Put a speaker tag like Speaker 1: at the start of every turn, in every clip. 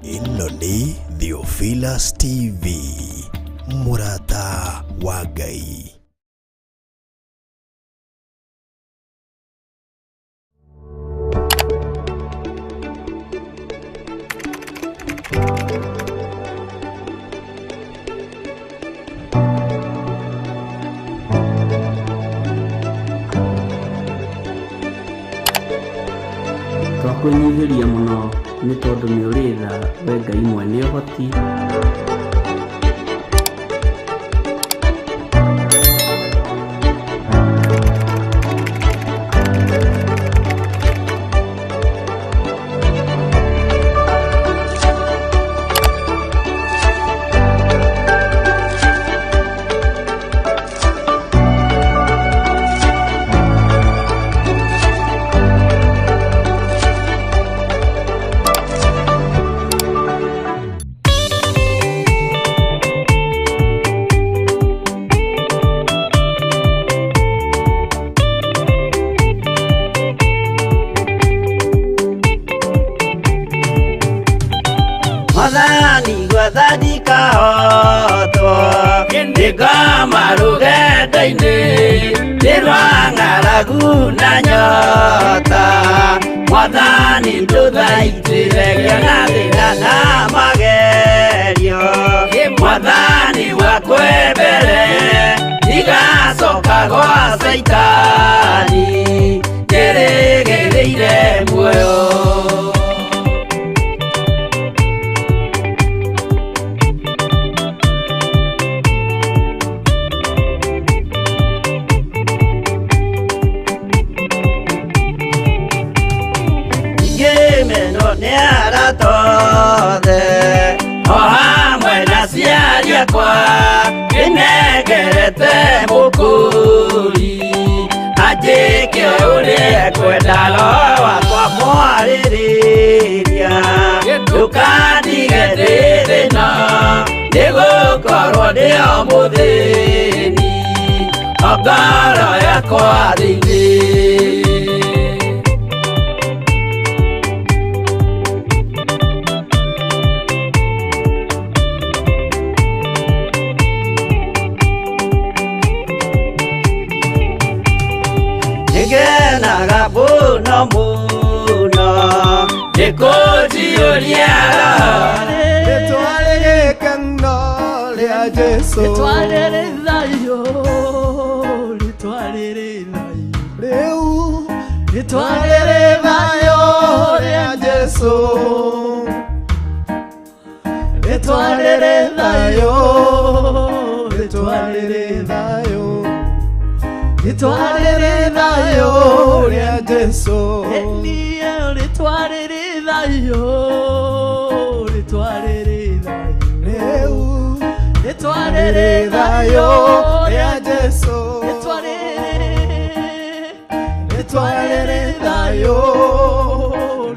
Speaker 1: Ĩno nĩ Theophilus TV, mũrata wa Ngai.
Speaker 2: Twakwĩnyihĩria mũno nĩ tondũ nĩ ũrĩ tha we Ngai mwene ũhoti.
Speaker 3: Mwathani gwathani kahotwo nĩngoma rũgendo-inĩ nĩ rwa ng'aragu na nyota. Mwathani ndũthaitĩre ngĩona thĩna na magerio. Mwathani wakwe mbere ndigacoka gwa Caitani njĩrĩgĩrĩire muoyo. Ngĩmenwo nĩ arata othe o hamwe na aciari akwa ndĩnengerete mũkũri anjĩke ũrĩa ekwenda roho wakwa mwarĩrĩria ndũkandige ndĩ thĩna nĩgũkorwo ndĩ o mũthĩni o ngoro yakwa thĩinĩ. Nĩngenaga mũno mũno nĩkũnjiyũria roho.
Speaker 4: Rĩtwa rĩgĩkeno rĩa Jesũ.
Speaker 5: Rĩtwa rĩrĩ thayũ, rĩtwa rĩrĩ thayũ.
Speaker 4: Rĩu
Speaker 5: Rĩtwa
Speaker 4: rĩrĩ thayũ rĩa Jesũ. Rĩtwa rĩrĩ thayũ, rĩtwa rĩrĩ thayũ. Rĩtwa rĩrĩ thayũ rĩa Jesũ.
Speaker 5: Niĩ rĩtwa rĩrĩ thayũ, rĩtwa rĩrĩ thayũ.
Speaker 4: Rĩu
Speaker 5: Rĩtwa
Speaker 4: rĩrĩ
Speaker 5: rĩrĩ
Speaker 4: thayũ
Speaker 5: thayũ
Speaker 4: rĩa Jesũ.
Speaker 5: Rĩtwa rĩrĩ
Speaker 4: Rĩtwa rĩrĩ thayũ,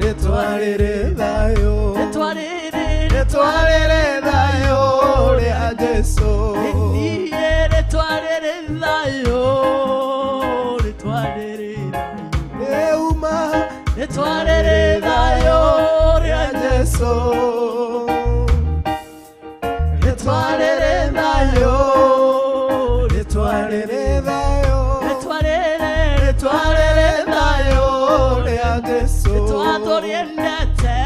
Speaker 4: rĩtwa rĩrĩ thayũ.
Speaker 5: Rĩtwa rĩrĩ
Speaker 4: Rĩtwa rĩrĩ thayũ rĩa Jesũ.
Speaker 5: Niĩ rĩtwa rĩrĩ thayũ, rĩtwa rĩrĩ thayũ.
Speaker 4: Rĩu ma
Speaker 5: Rĩtwa rĩrĩ thayũ rĩa
Speaker 4: rĩa Jesũ. Rĩtwa rĩrĩ thayũ, rĩtwa rĩrĩ thayũ.
Speaker 5: Rĩtwa rĩrĩ
Speaker 4: Rĩtwa rĩrĩ thayũ rĩa Jesũ.
Speaker 5: Rĩtwa tũrĩendete,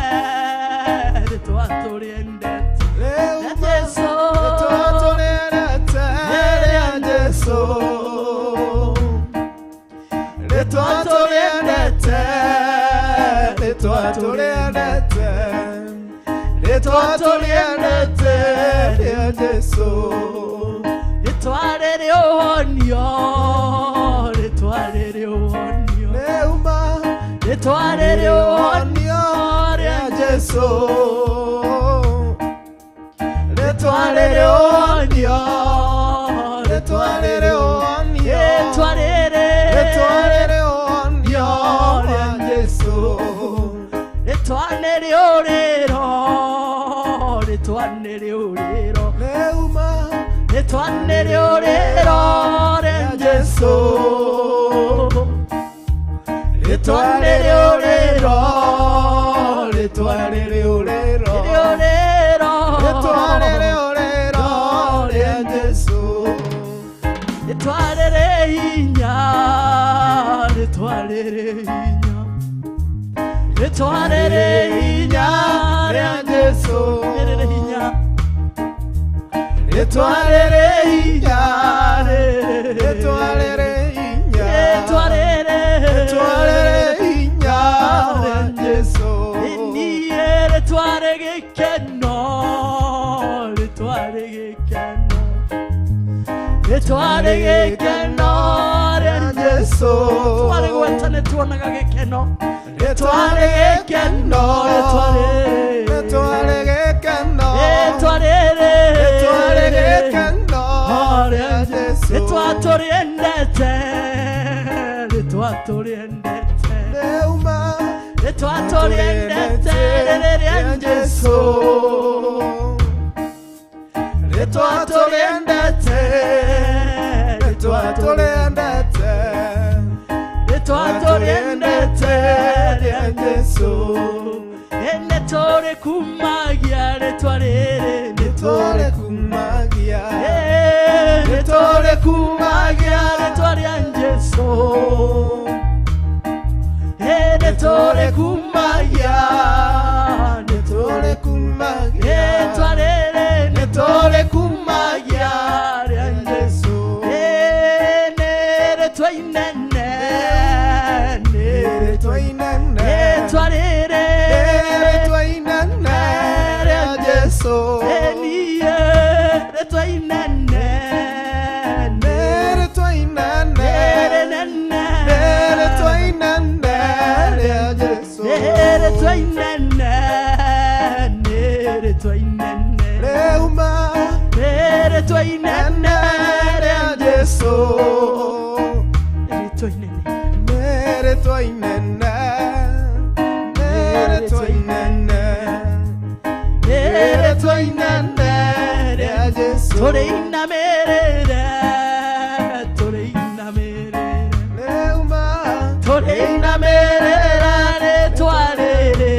Speaker 5: rĩtwa tũrĩendete.
Speaker 4: Rĩu
Speaker 5: Rĩa
Speaker 4: ma
Speaker 5: Jesũ.
Speaker 4: rĩtwa tũrĩendete rĩa Jesũ. Rĩtwa tũrĩendete, rĩtwa tũrĩendete. Rĩtwa tũrĩendete rĩa Jesũ.
Speaker 5: Rĩtwa rĩrĩ ũhonio, rĩtwa rĩrĩ ũhonio.
Speaker 4: Rĩu ma
Speaker 5: Rĩtwa rĩrĩ ũhonio
Speaker 4: rĩa
Speaker 5: rĩa
Speaker 4: Jesũ. Rĩtwa rĩrĩ ũhonio, rĩtwa rĩrĩ ũhonio.
Speaker 5: Rĩtwa rĩrĩ
Speaker 4: Rĩtwa rĩrĩ ũhonio rĩa Jesũ.
Speaker 5: Rĩtwa nĩ rĩũrĩro, rĩtwa nĩ rĩũrĩro.
Speaker 4: Rĩu ma
Speaker 5: Rĩtwa nĩ rĩũrĩro rĩa
Speaker 4: rĩa Jesũ. Rĩtwa rĩrĩ ũrĩro, rĩtwa rĩrĩ ũrĩro.
Speaker 5: rĩrĩ hinya rĩtwa rĩrĩ hinya
Speaker 4: rĩa Jesũ
Speaker 5: rĩrĩ hinya
Speaker 4: rĩtwa rĩrĩ hinya rĩtwa rĩrĩ hinya
Speaker 5: rĩtwa rĩrĩ
Speaker 4: rĩtwa rĩrĩ hinya wa Jesũ
Speaker 5: niĩ rĩtwa rĩ gĩkeno rĩtwa rĩ gĩkeno rĩtwa rĩ gĩkeno rĩa
Speaker 4: Jesũ
Speaker 5: twarĩ gweta nĩ tuonaga gĩkeno
Speaker 4: rĩtwa rĩ gĩkeno
Speaker 5: rĩtwa rĩrĩ
Speaker 4: rĩtwa rĩ gĩkeno
Speaker 5: rĩtwa rĩrĩ
Speaker 4: rĩtwa rĩ gĩkeno rĩa Jesũ
Speaker 5: rĩtwa tũrĩendete rĩtwa tũrĩendete
Speaker 4: rĩuma
Speaker 5: rĩtwa tũrĩendete rĩrĩ rĩa Jesũ
Speaker 4: rĩtwa tũrĩendete rĩtwa tũrĩendete
Speaker 5: rĩtwa tũrĩendete
Speaker 4: rĩa Jesũ
Speaker 5: nĩ tũrĩkumagia rĩtwa rĩrĩ
Speaker 4: nĩ tũrĩkumagia
Speaker 5: nĩ
Speaker 4: nĩ tũrĩkumagia
Speaker 5: rĩtwa rĩa Jesũ nĩ tũrĩkumagia
Speaker 4: nĩ tũrĩkumagia
Speaker 5: rĩtwa rĩrĩ
Speaker 4: nĩ tũrĩkumagia
Speaker 5: rĩa
Speaker 4: Jesũ
Speaker 5: nĩ rĩtwa inene
Speaker 4: nĩ rĩtwa inene
Speaker 5: rĩtwa rĩrĩ
Speaker 4: rĩtwa inene rĩa Jesũ
Speaker 5: niĩ rĩtwa inene
Speaker 4: nĩ rĩtwa inene
Speaker 5: rĩnene
Speaker 4: nĩ rĩtwa inene rĩa Jesũ
Speaker 5: rĩtwa inene nĩ rĩtwa inene
Speaker 4: rĩuma
Speaker 5: rĩtwa inene
Speaker 4: rĩa Jesũ
Speaker 5: rĩtwa inene
Speaker 4: nĩ rĩtwa inene nĩ rĩtwa inene nĩ rĩtwa inene rĩa Jesũ
Speaker 5: tũrĩinamĩrĩre tũrĩinamĩrĩre
Speaker 4: rĩuma
Speaker 5: tũrĩinamĩrĩra rĩtwa rĩrĩ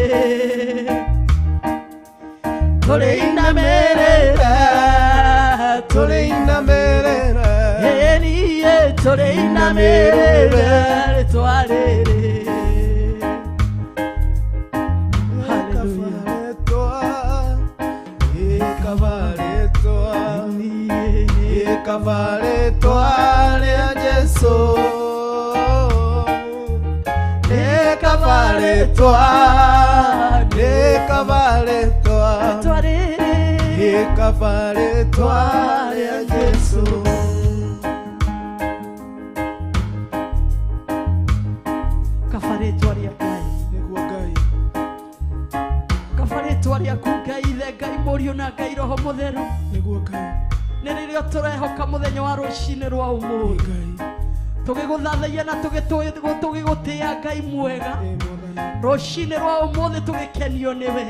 Speaker 5: tũrĩinamĩrĩra
Speaker 4: tũrĩinamĩrĩra
Speaker 5: niĩ tũrĩinamĩrĩra rĩtwa rĩrĩ. Hallelujah.
Speaker 4: Kaba rĩtwa rĩa Jesũ nĩ kaba rĩtwa nĩ kaba rĩtwa
Speaker 5: rĩtwa rĩrĩ
Speaker 4: nĩ kaba rĩtwa rĩa Jesũ.
Speaker 5: Kaba rĩtwa rĩa Ngai
Speaker 4: nĩguo Ngai
Speaker 5: kaba rĩtwa rĩaku Ngai Ithe Ngai Mũriũ na Ngai Roho Mũtheru
Speaker 4: nĩguo Ngai
Speaker 5: nĩ rĩrĩa tũrehoka mũthenya wa rũcinĩ rwa ũmũthĩ tũgĩgũthathaia na tũgĩgũtĩĩa Ngai mwega rũcinĩ rwa ũmũthĩ tũgĩkenio nĩwe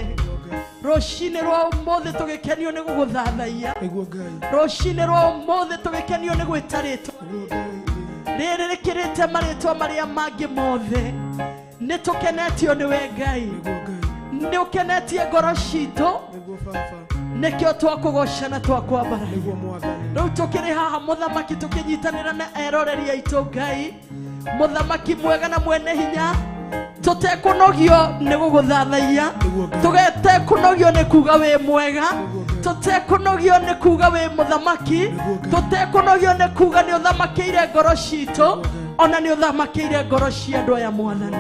Speaker 5: rũcinĩ rwa ũmũthĩ tũgĩkenio nĩ gũgũthathaia rũcinĩ rwa ũmũthĩ tũgĩkenio nĩ gwĩta rĩtwa rĩrĩ rĩkĩrĩte marĩtwa marĩa mangĩ mothe nĩ tũkenetio nĩwe Ngai nĩ ũkenetie ngoro citũ nĩkĩo twakũgoca na twakwambararia rĩu tũkĩrĩ haha mũthamaki tũkĩnyitanĩra na eroreri aitũ Ngai mũthamaki mwega na mwene hinya tũtekũnogio nĩ gũgũthathaia tũtekũnogio nĩ kuga wĩ mwega tũtekũnogio nĩ kuga wĩ mũthamaki tũtekũnogio nĩ kuga nĩ ũthamakĩire ngoro citũ ona nĩ ũthamakĩire ngoro cia andũ aya mwathani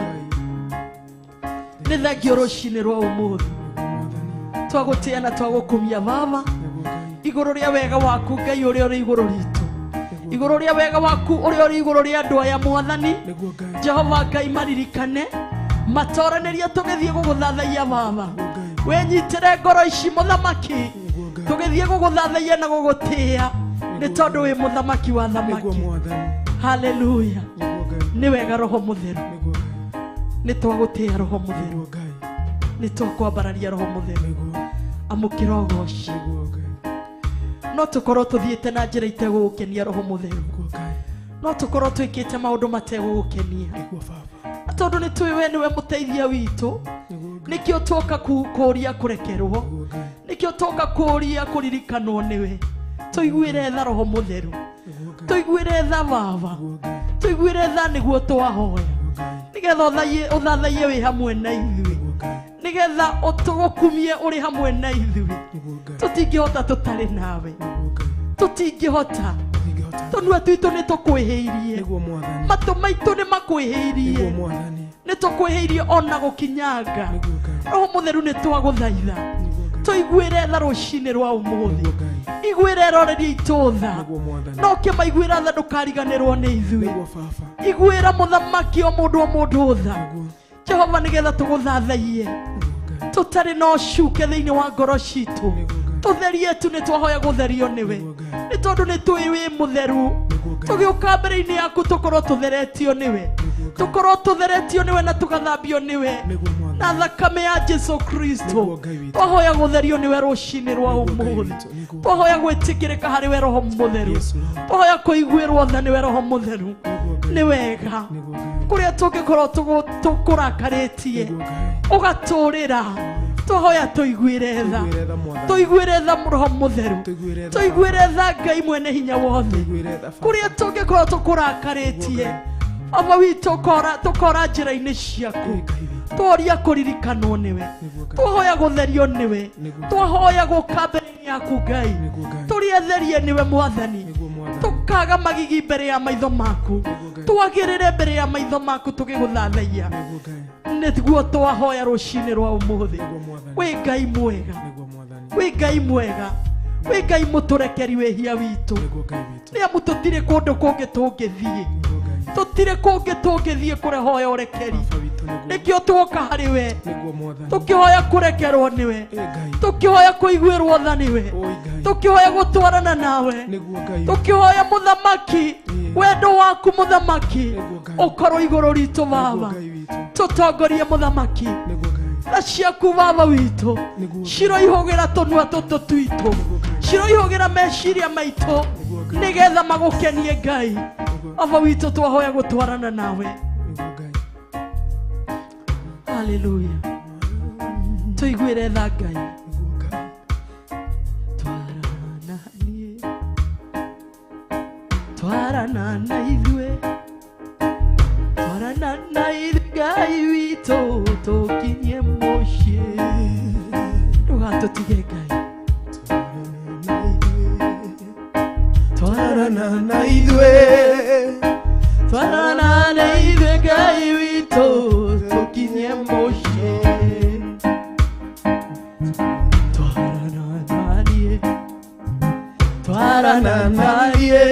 Speaker 5: nĩ thengio rũcinĩ rwa ũmũthĩ twagũtĩĩa na twagũkumia baba igũrũ rĩa wega waku Ngai ũrĩa ũrĩ igũrũ ritũ igũrũ rĩa wega waku ũrĩa ũrĩ igũrũ rĩa andũ aya mwathani Jehova Ngai maririkane matoranĩrie tũgĩthiĩ gũgũthathaia baba wĩnyitĩre ngoro ici mũthamaki tũgĩthiĩ gũgũthathaia na gũgũtĩĩa nĩ tondũ wĩ mũthamaki wa thamaki. Haleluya nĩ wega Roho Mũtheru nĩ twagũtĩĩa Roho Mũtheru nĩ twakwambararia Roho Mũtheru amũkĩra ũgoci no tũkorwo tũthiĩte na njĩra itegũgũkenia Roho Mũtheru no tũkorwo twĩkĩte maũndũ mategũgũkenia tondũ nĩ tũĩ we nĩwe mũteithia witũ nĩkĩo twoka kũũria kũrekerwo nĩkĩo twoka kũũria kũririkanwo nĩwe tũiguĩre tha Roho Mũtheru tũiguĩre tha baba tũiguĩre tha nĩguo twahoya Nĩgetha ũthathaiye wĩ hamwe na ithuĩ. Nĩgetha ũtũgũkumie ũrĩ hamwe na ithuĩ. Tũtingĩhota tũtarĩ nawe. Tũtingĩhota. Tũnua twitũ nĩ tũkwĩhĩirie. Matũ maitũ nĩ makwĩhĩirie. Nĩ tũkwĩhĩirie ona gũkinyanga. Roho Mũtheru nĩ twagũthaitha. Tũiguĩre tha rũcinĩ rwa ũmũthĩ. Iguĩre eroreria aitũ tha. No ũkĩmaiguĩra tha ndũkariganĩrwo nĩ ithuĩ. Iguĩra mũthamaki o mũndũ o mũndũ tha. Jehova nĩgetha tũgũthathaiye. Tũtarĩ na ũcuke thĩinĩ wa ngoro citũ. Tũtherie tu nĩ twahoya gũtherio nĩwe. Nĩ tondũ nĩ tũĩ wĩ mũtheru. Tũgĩũka mbere-inĩ yaku tũkorwo tũtheretio nĩwe. Tũkorwo tũtheretio nĩwe na tũgathambio nĩwe. Na thakame ya Jesu Kristo. Twahoya gũtherio nĩwe rũcinĩ rwa ũmũthĩ. Twahoya gwĩtĩkĩrĩka harĩ we Roho Mũtheru. Twahoya kũiguĩrwo tha nĩwe Roho Mũtheru. Nĩ wega. Kũrĩa tũngĩkorwo tũkũrakarĩtie ũgatũrĩra. Twahoya tũiguĩre tha. Tũiguĩre tha Roho Mũtheru. Tũiguĩre tha Ngai mwene hinya wothe. Kũrĩa tũngĩkorwo tũkũrakarĩtie Baba witũ tũkora njĩra-inĩ ciaku. Tworia kũririkanwo nĩwe. Twahoya gũtherio nĩwe. Twahoya gũka mbere yaku Ngai. Tũrĩetherie nĩwe Mwathani. Tũkaga magigi mbere ya maitho maku. Twagĩrĩre mbere ya maitho maku tũgĩgũthathaiya. Nĩguo twahoya rũcinĩ rwa ũmũthĩ. Wĩ Ngai mwega. Wĩ Ngai mwega. Wĩ Ngai mũtũrekeri wĩhia witũ. Nĩ amu tũtirĩ kũndũ kũngĩ tũngĩthiĩ. Tũtirĩ kũngĩ tũngĩthiĩ kũrehoya ũrekeri. Nĩkĩo tuoka harĩ we. Tũkĩhoya kũrekerwo nĩwe. Tũkĩhoya kũiguĩrwo tha nĩwe. Tũkĩhoya gũtwarana nawe. Tũkĩhoya mũthamaki wendo waku mũthamaki ũkorwo igũrũ ritũ Baba. Tũtongorie mũthamaki. Tha ciaku Baba witũ ciroihũgĩra tũnua tũtũ twitũ. Ciroihũgĩra meciria maitũ nĩgetha magũkenie Ngai. Baba witũ twahoya gũtwarana nawe. Hallelujah. Tũiguĩre tha Ngai. Twarana niĩ. Twarana na ithuĩ. Twarana na ithuĩ Ngai witũ tũkinyie mũciĩ. Ndũgatũtige Ngai. Twarana na ithuĩ. Twarana na ithuĩ Ngai witũ tũkinyie mũciĩ. Twarana na niĩ. Twarana na niĩ.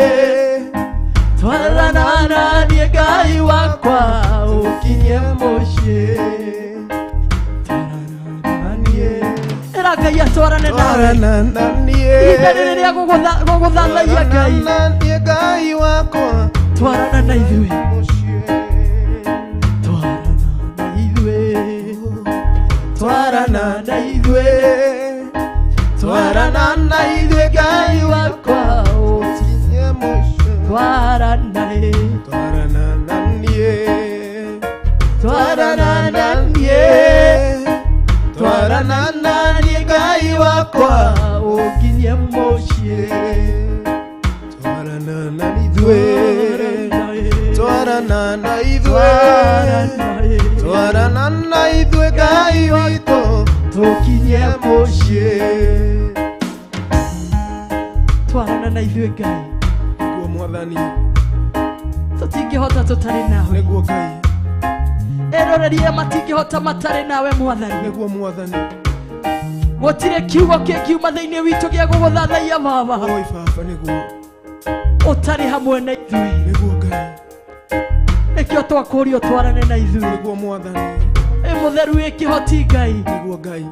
Speaker 5: Twarana na niĩ Ngai wakwa ũkinyie mũciĩ. Twarana na niĩ. Ĩra Ngai atwarane nawe. Ihinda rĩrĩ rĩa gũgũthathaiya Ngai. Twarana na ithuĩ. Twarana na ithuĩ. Twarana na ithuĩ. Twarana na ithuĩ Ngai wakwa ũkinyie mũciĩ. Twarana
Speaker 4: Twarana na niĩ.
Speaker 5: Twarana na niĩ.
Speaker 4: Twarana na niĩ Ngai wakwa
Speaker 5: ũkinyie mũciĩ.
Speaker 4: Twarana na ithuĩ. Twarana na ithuĩ. Twarana na ithuĩ Ngai witũ
Speaker 5: tũkinyie mũciĩ. Twarana na ithuĩ Ngai.
Speaker 4: Nĩguo Mwathani.
Speaker 5: Tũtingĩhota tũtarĩ nawe.
Speaker 4: Nĩguo Ngai.
Speaker 5: Eroreria matingĩhota matarĩ nawe Mwathani.
Speaker 4: Nĩguo Mwathani.
Speaker 5: Gũtirĩ kiugo kĩngiuma thĩinĩ witũ gĩa gũgũthathaiya Baba.
Speaker 4: Oi Baba nĩguo.
Speaker 5: Ũtarĩ hamwe na ithuĩ.
Speaker 4: Nĩguo Ngai.
Speaker 5: Nĩkĩo twakũrio twarane na ithuĩ.
Speaker 4: Nĩguo Mwathani.
Speaker 5: Ĩ mũtheru wĩ kĩhoti Ngai.
Speaker 4: Nĩguo Ngai.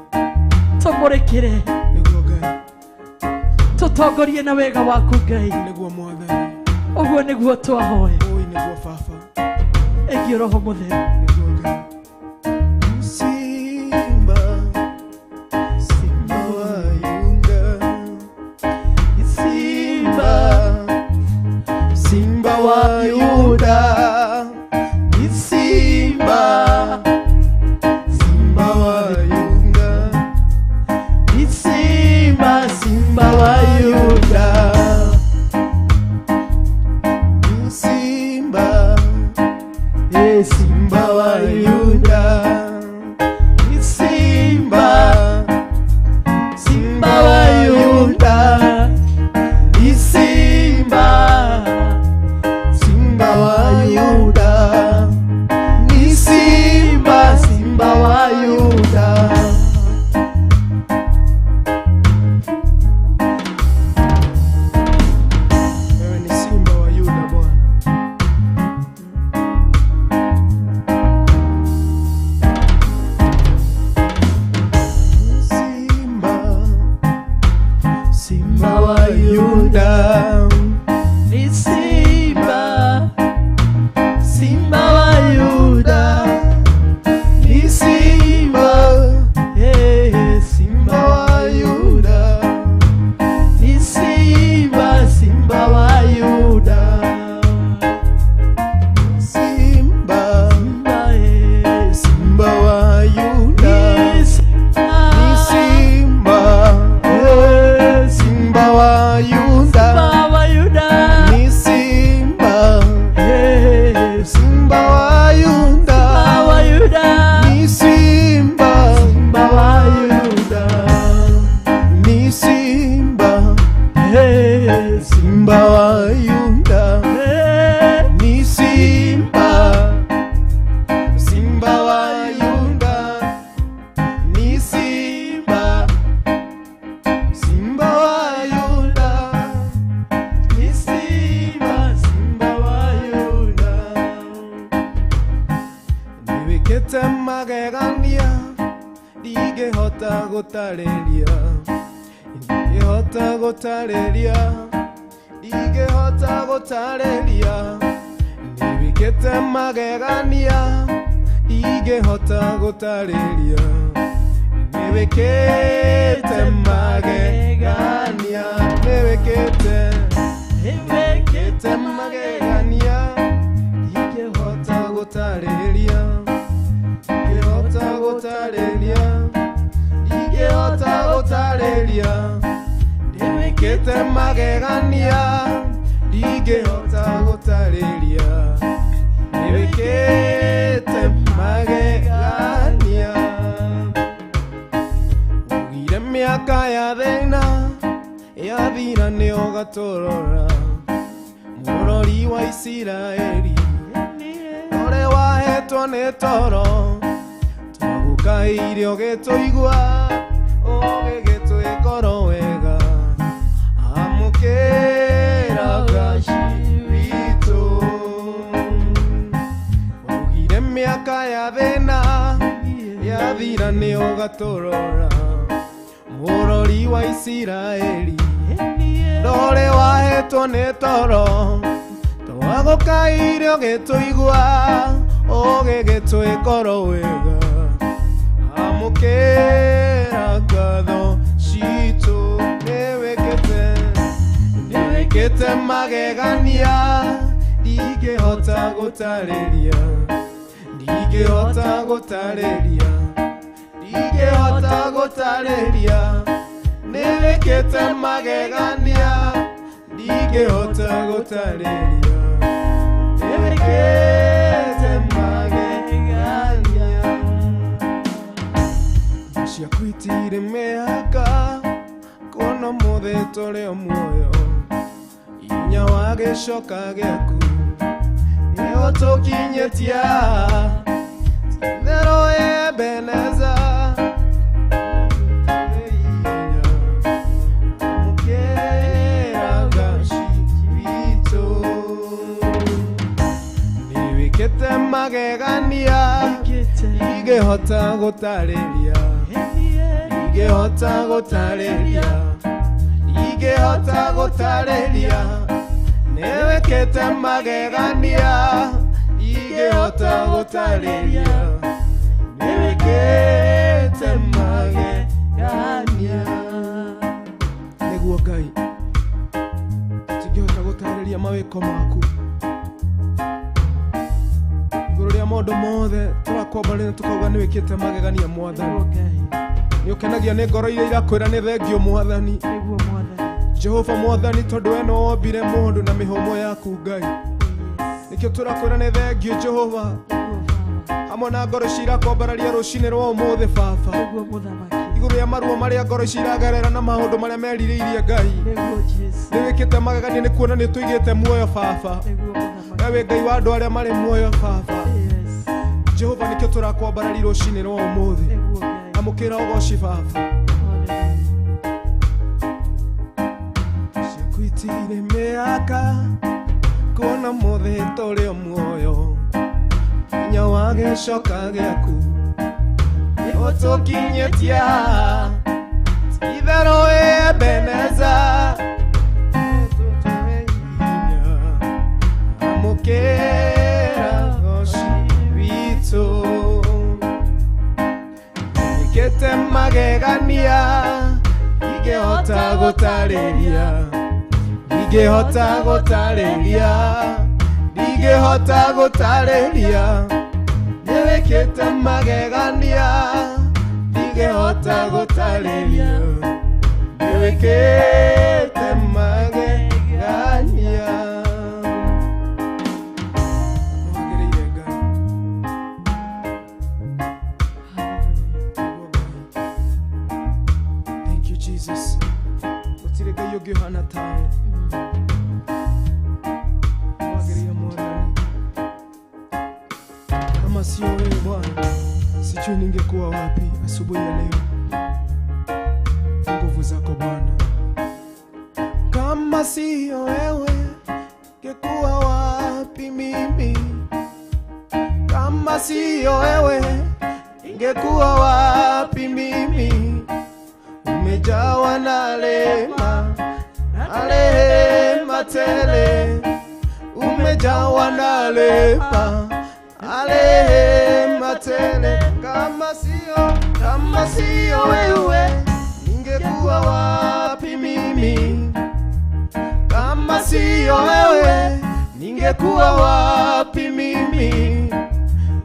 Speaker 5: Tũmũrĩkĩre.
Speaker 4: Nĩguo Ngai.
Speaker 5: Tũtongorie na wega waku Ngai.
Speaker 4: Nĩguo Mwathani.
Speaker 5: Ũguo nĩguo twahoya.
Speaker 4: Oi nĩguo Baba.
Speaker 5: Ĩgiĩ Roho Mũtheru.
Speaker 4: Nĩguo Ngai. Simba, Simba wa Yuda. Simba, Simba wa Yuda. Simba, Simba wa Yuda.
Speaker 5: Simba, Simba wa Yuda.
Speaker 4: Simba,
Speaker 5: Simba wa
Speaker 4: gũtarĩria, ndingĩhota gũtarĩria, ndingĩhota gũtarĩria, nĩwĩkĩte magegania, ndingĩhota gũtarĩria, nĩwĩkĩte magegania, nĩwĩkĩte, nĩwĩkĩte magegania, ndingĩhota gũtarĩria, ndingĩhota gũtarĩria, ndingĩhota gũtarĩria, nĩwĩkĩte magegania, ndingĩhota gũtarĩria, nĩwĩkĩte magegania. Ugire mĩaka ya thĩna yathira nĩũgatũrora, mũrori wa Isiraeli ũrĩa wahetwo nĩ toro, twagũkaire ũgĩtũigua, ũgĩgĩtwĩkoro wega, amũkĩra ũgaci witũ. Ugire mĩaka ya thĩna yathira nĩũgatũrora, mũrori wa Isiraeli ndore wahetwo nĩ toro, twagũkaire ũgĩtũigua, ũgĩgĩtwĩkoro wega, amũkĩra ngatho citũ. Nĩwĩkĩte, nĩwĩkĩte magegania, ndingĩhota gũtarĩria, ndingĩhota gũtarĩria, ndingĩhota gũtarĩria, nĩwĩkĩte magegania, ndingĩhota gũtarĩria, nĩwĩkĩte magegania. Ciaku itirĩ mĩhaka, kuona ũmũthĩ tũrĩ o muoyo, hinya wa gĩcoka gĩaku nĩũtũkinyĩtie itherũ Ebeneza, amũkĩra ũgaci witũ. Nĩwĩkĩte magegania, ndingĩhota gũtarĩria, ndingĩhota gũtarĩria, ndingĩhota gũtarĩria, nĩwĩkĩte magegania, ndingĩhota gũtarĩria, nĩwĩkĩte magegania. Nĩguo Ngai, tingĩhota gũtarĩria mawĩko maku igũrũ rĩa maũndũ mothe tũrakwambarĩra tũkauga nĩwĩkĩte magegania Mwathani. Nĩũkenagia nĩ ngoro iria irakwĩra nĩ thengio Mwathani. Jehova Mwathani, tondũ we nĩwe wombire mũndũ na mĩhũmũ yaku Ngai, nĩkĩo tũrakwĩra nĩ thengio Jehova, hamwe na ngoro ici irakwambararia rũcinĩ rwa ũmũthĩ Baba, igũrũ rĩa maruo marĩa ngoro ici iragerera na maũndũ marĩa merirĩirie Ngai, nĩwĩkĩte magegania nĩ kuona nĩtũigĩte muoyo Baba. We wĩ Ngai wa andũ arĩa marĩ muoyo Baba. Jehova, nĩkĩo tũrakwambararia rũcinĩ rwa ũmũthĩ, amũkĩra ũgoci Baba. Ciaku itirĩ mĩhaka, kuona ũmũthĩ tũrĩ o muoyo, hinya wa gĩcoka gĩaku nĩũtũkinyĩtie itherũ Ebeneza, tũtũhe hinya, amũkĩra ũgoci witũ. Nĩwĩkĩte magegania, ndingĩhota gũtarĩria, ndingĩhota gũtarĩria, ndingĩhota gũtarĩria, nĩwĩkĩte magegania, ndingĩhota gũtarĩria, nĩwĩkĩte magegania. Wagĩrĩire Ngai. Thank you Jesus. Gũtirĩ Ngai ũngĩ ũhana tawe. Wagĩrĩire Mwathani. Kama sio wewe Bwana, sijui ningekuwa wapi asubuhi ya leo. Nguvu zako Bwana. Kama sio wewe, ningekuwa wapi mimi? Kama sio wewe, ningekuwa wapi mimi? Umejawa na rehema, na rehema tele. Umejawa na rehema, na rehema tele. Kama sio wewe, ningekuwa wapi mimi? Kama sio wewe, ningekuwa wapi mimi?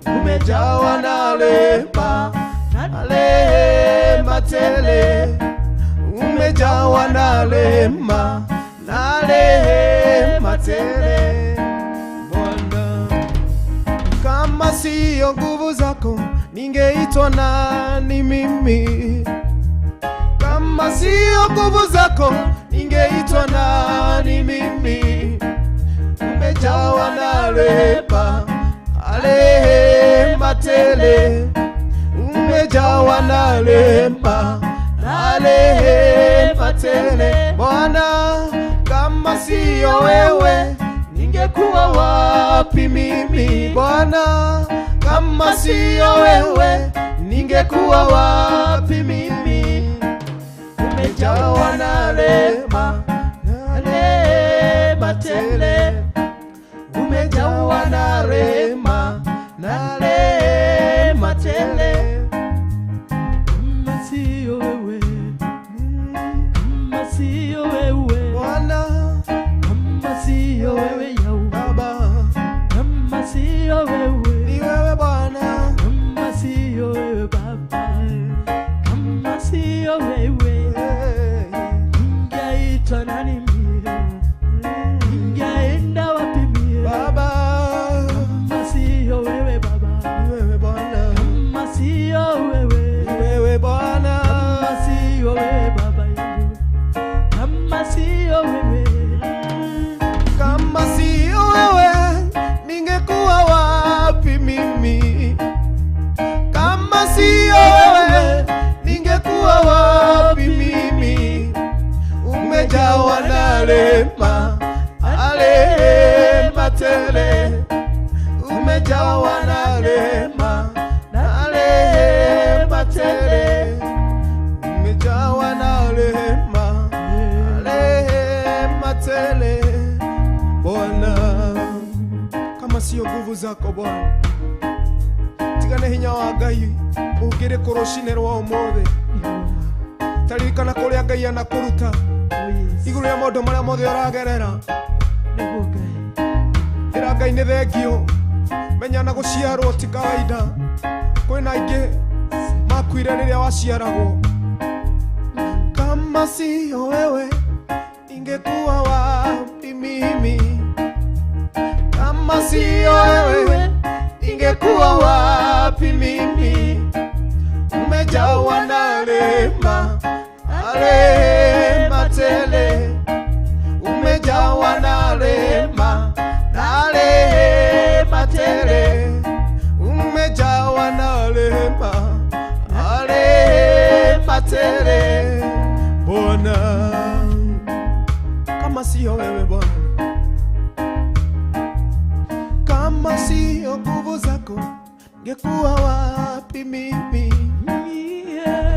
Speaker 4: Umejawa na rehema, na rehema tele. Umejawa na rehema, na rehema tele. Bwana, kama sio nguvu zako, ningeitwa nani mimi? Kama sio nguvu zako, ningeitwa nani mimi? Umejawa na rehema, rehema tele. Umejawa na rehema, na rehema tele. Bwana, kama sio wewe, ningekuwa wapi mimi? Bwana, kama sio wewe, ningekuwa wapi mimi? Umejawa na rehema, na rehema tele. Umejawa na rehema, na rehema tele.
Speaker 5: Kama sio wewe, kama sio wewe,
Speaker 4: Bwana,
Speaker 5: kama sio wewe yau,
Speaker 4: Baba,
Speaker 5: kama sio wewe,
Speaker 4: ni wewe Bwana,
Speaker 5: kama sio wewe Baba, kama sio wewe, ningeitwa nani mie? Ningeenda wapi mie?
Speaker 4: Baba,
Speaker 5: Kama sio wewe Baba,
Speaker 4: ni wewe Bwana,
Speaker 5: kama sio wewe,
Speaker 4: ni wewe Bwana,
Speaker 5: kama sio wewe Baba yangu, kama sio wewe,
Speaker 4: kama sio wewe, ningekuwa wapi mimi? Kama sio wewe, ningekuwa wapi mimi? Umejawa na rehema, rehema tele. Umejawa na rehema, na rehema tele. Umejawa na rehema, rehema tele. Bwana, kama sio nguvu zako Bwana, tigane hinya wa Ngai ungire kurucine rwa umuthi. Taririkana kuria Ngai anakuruta iguru ya maundu maria mothe uragerera.
Speaker 5: Nĩguo Ngai.
Speaker 4: Ira Ngai nĩ thengio, menya na guciarwo ti kawaida. Kwina aingĩ makuire rĩrĩa waciaragwo. Kama sio wewe, ningekuwa wapi mimi? Kama sio wewe, ningekuwa wapi mimi? Umejawa na rehema, rehema tele. Umejawa na rehema, na rehema tele. Umejawa na rehema, na rehema tele. Bwana, kama sio wewe Bwana, kama sio nguvu zako, ningekuwa wapi mimi?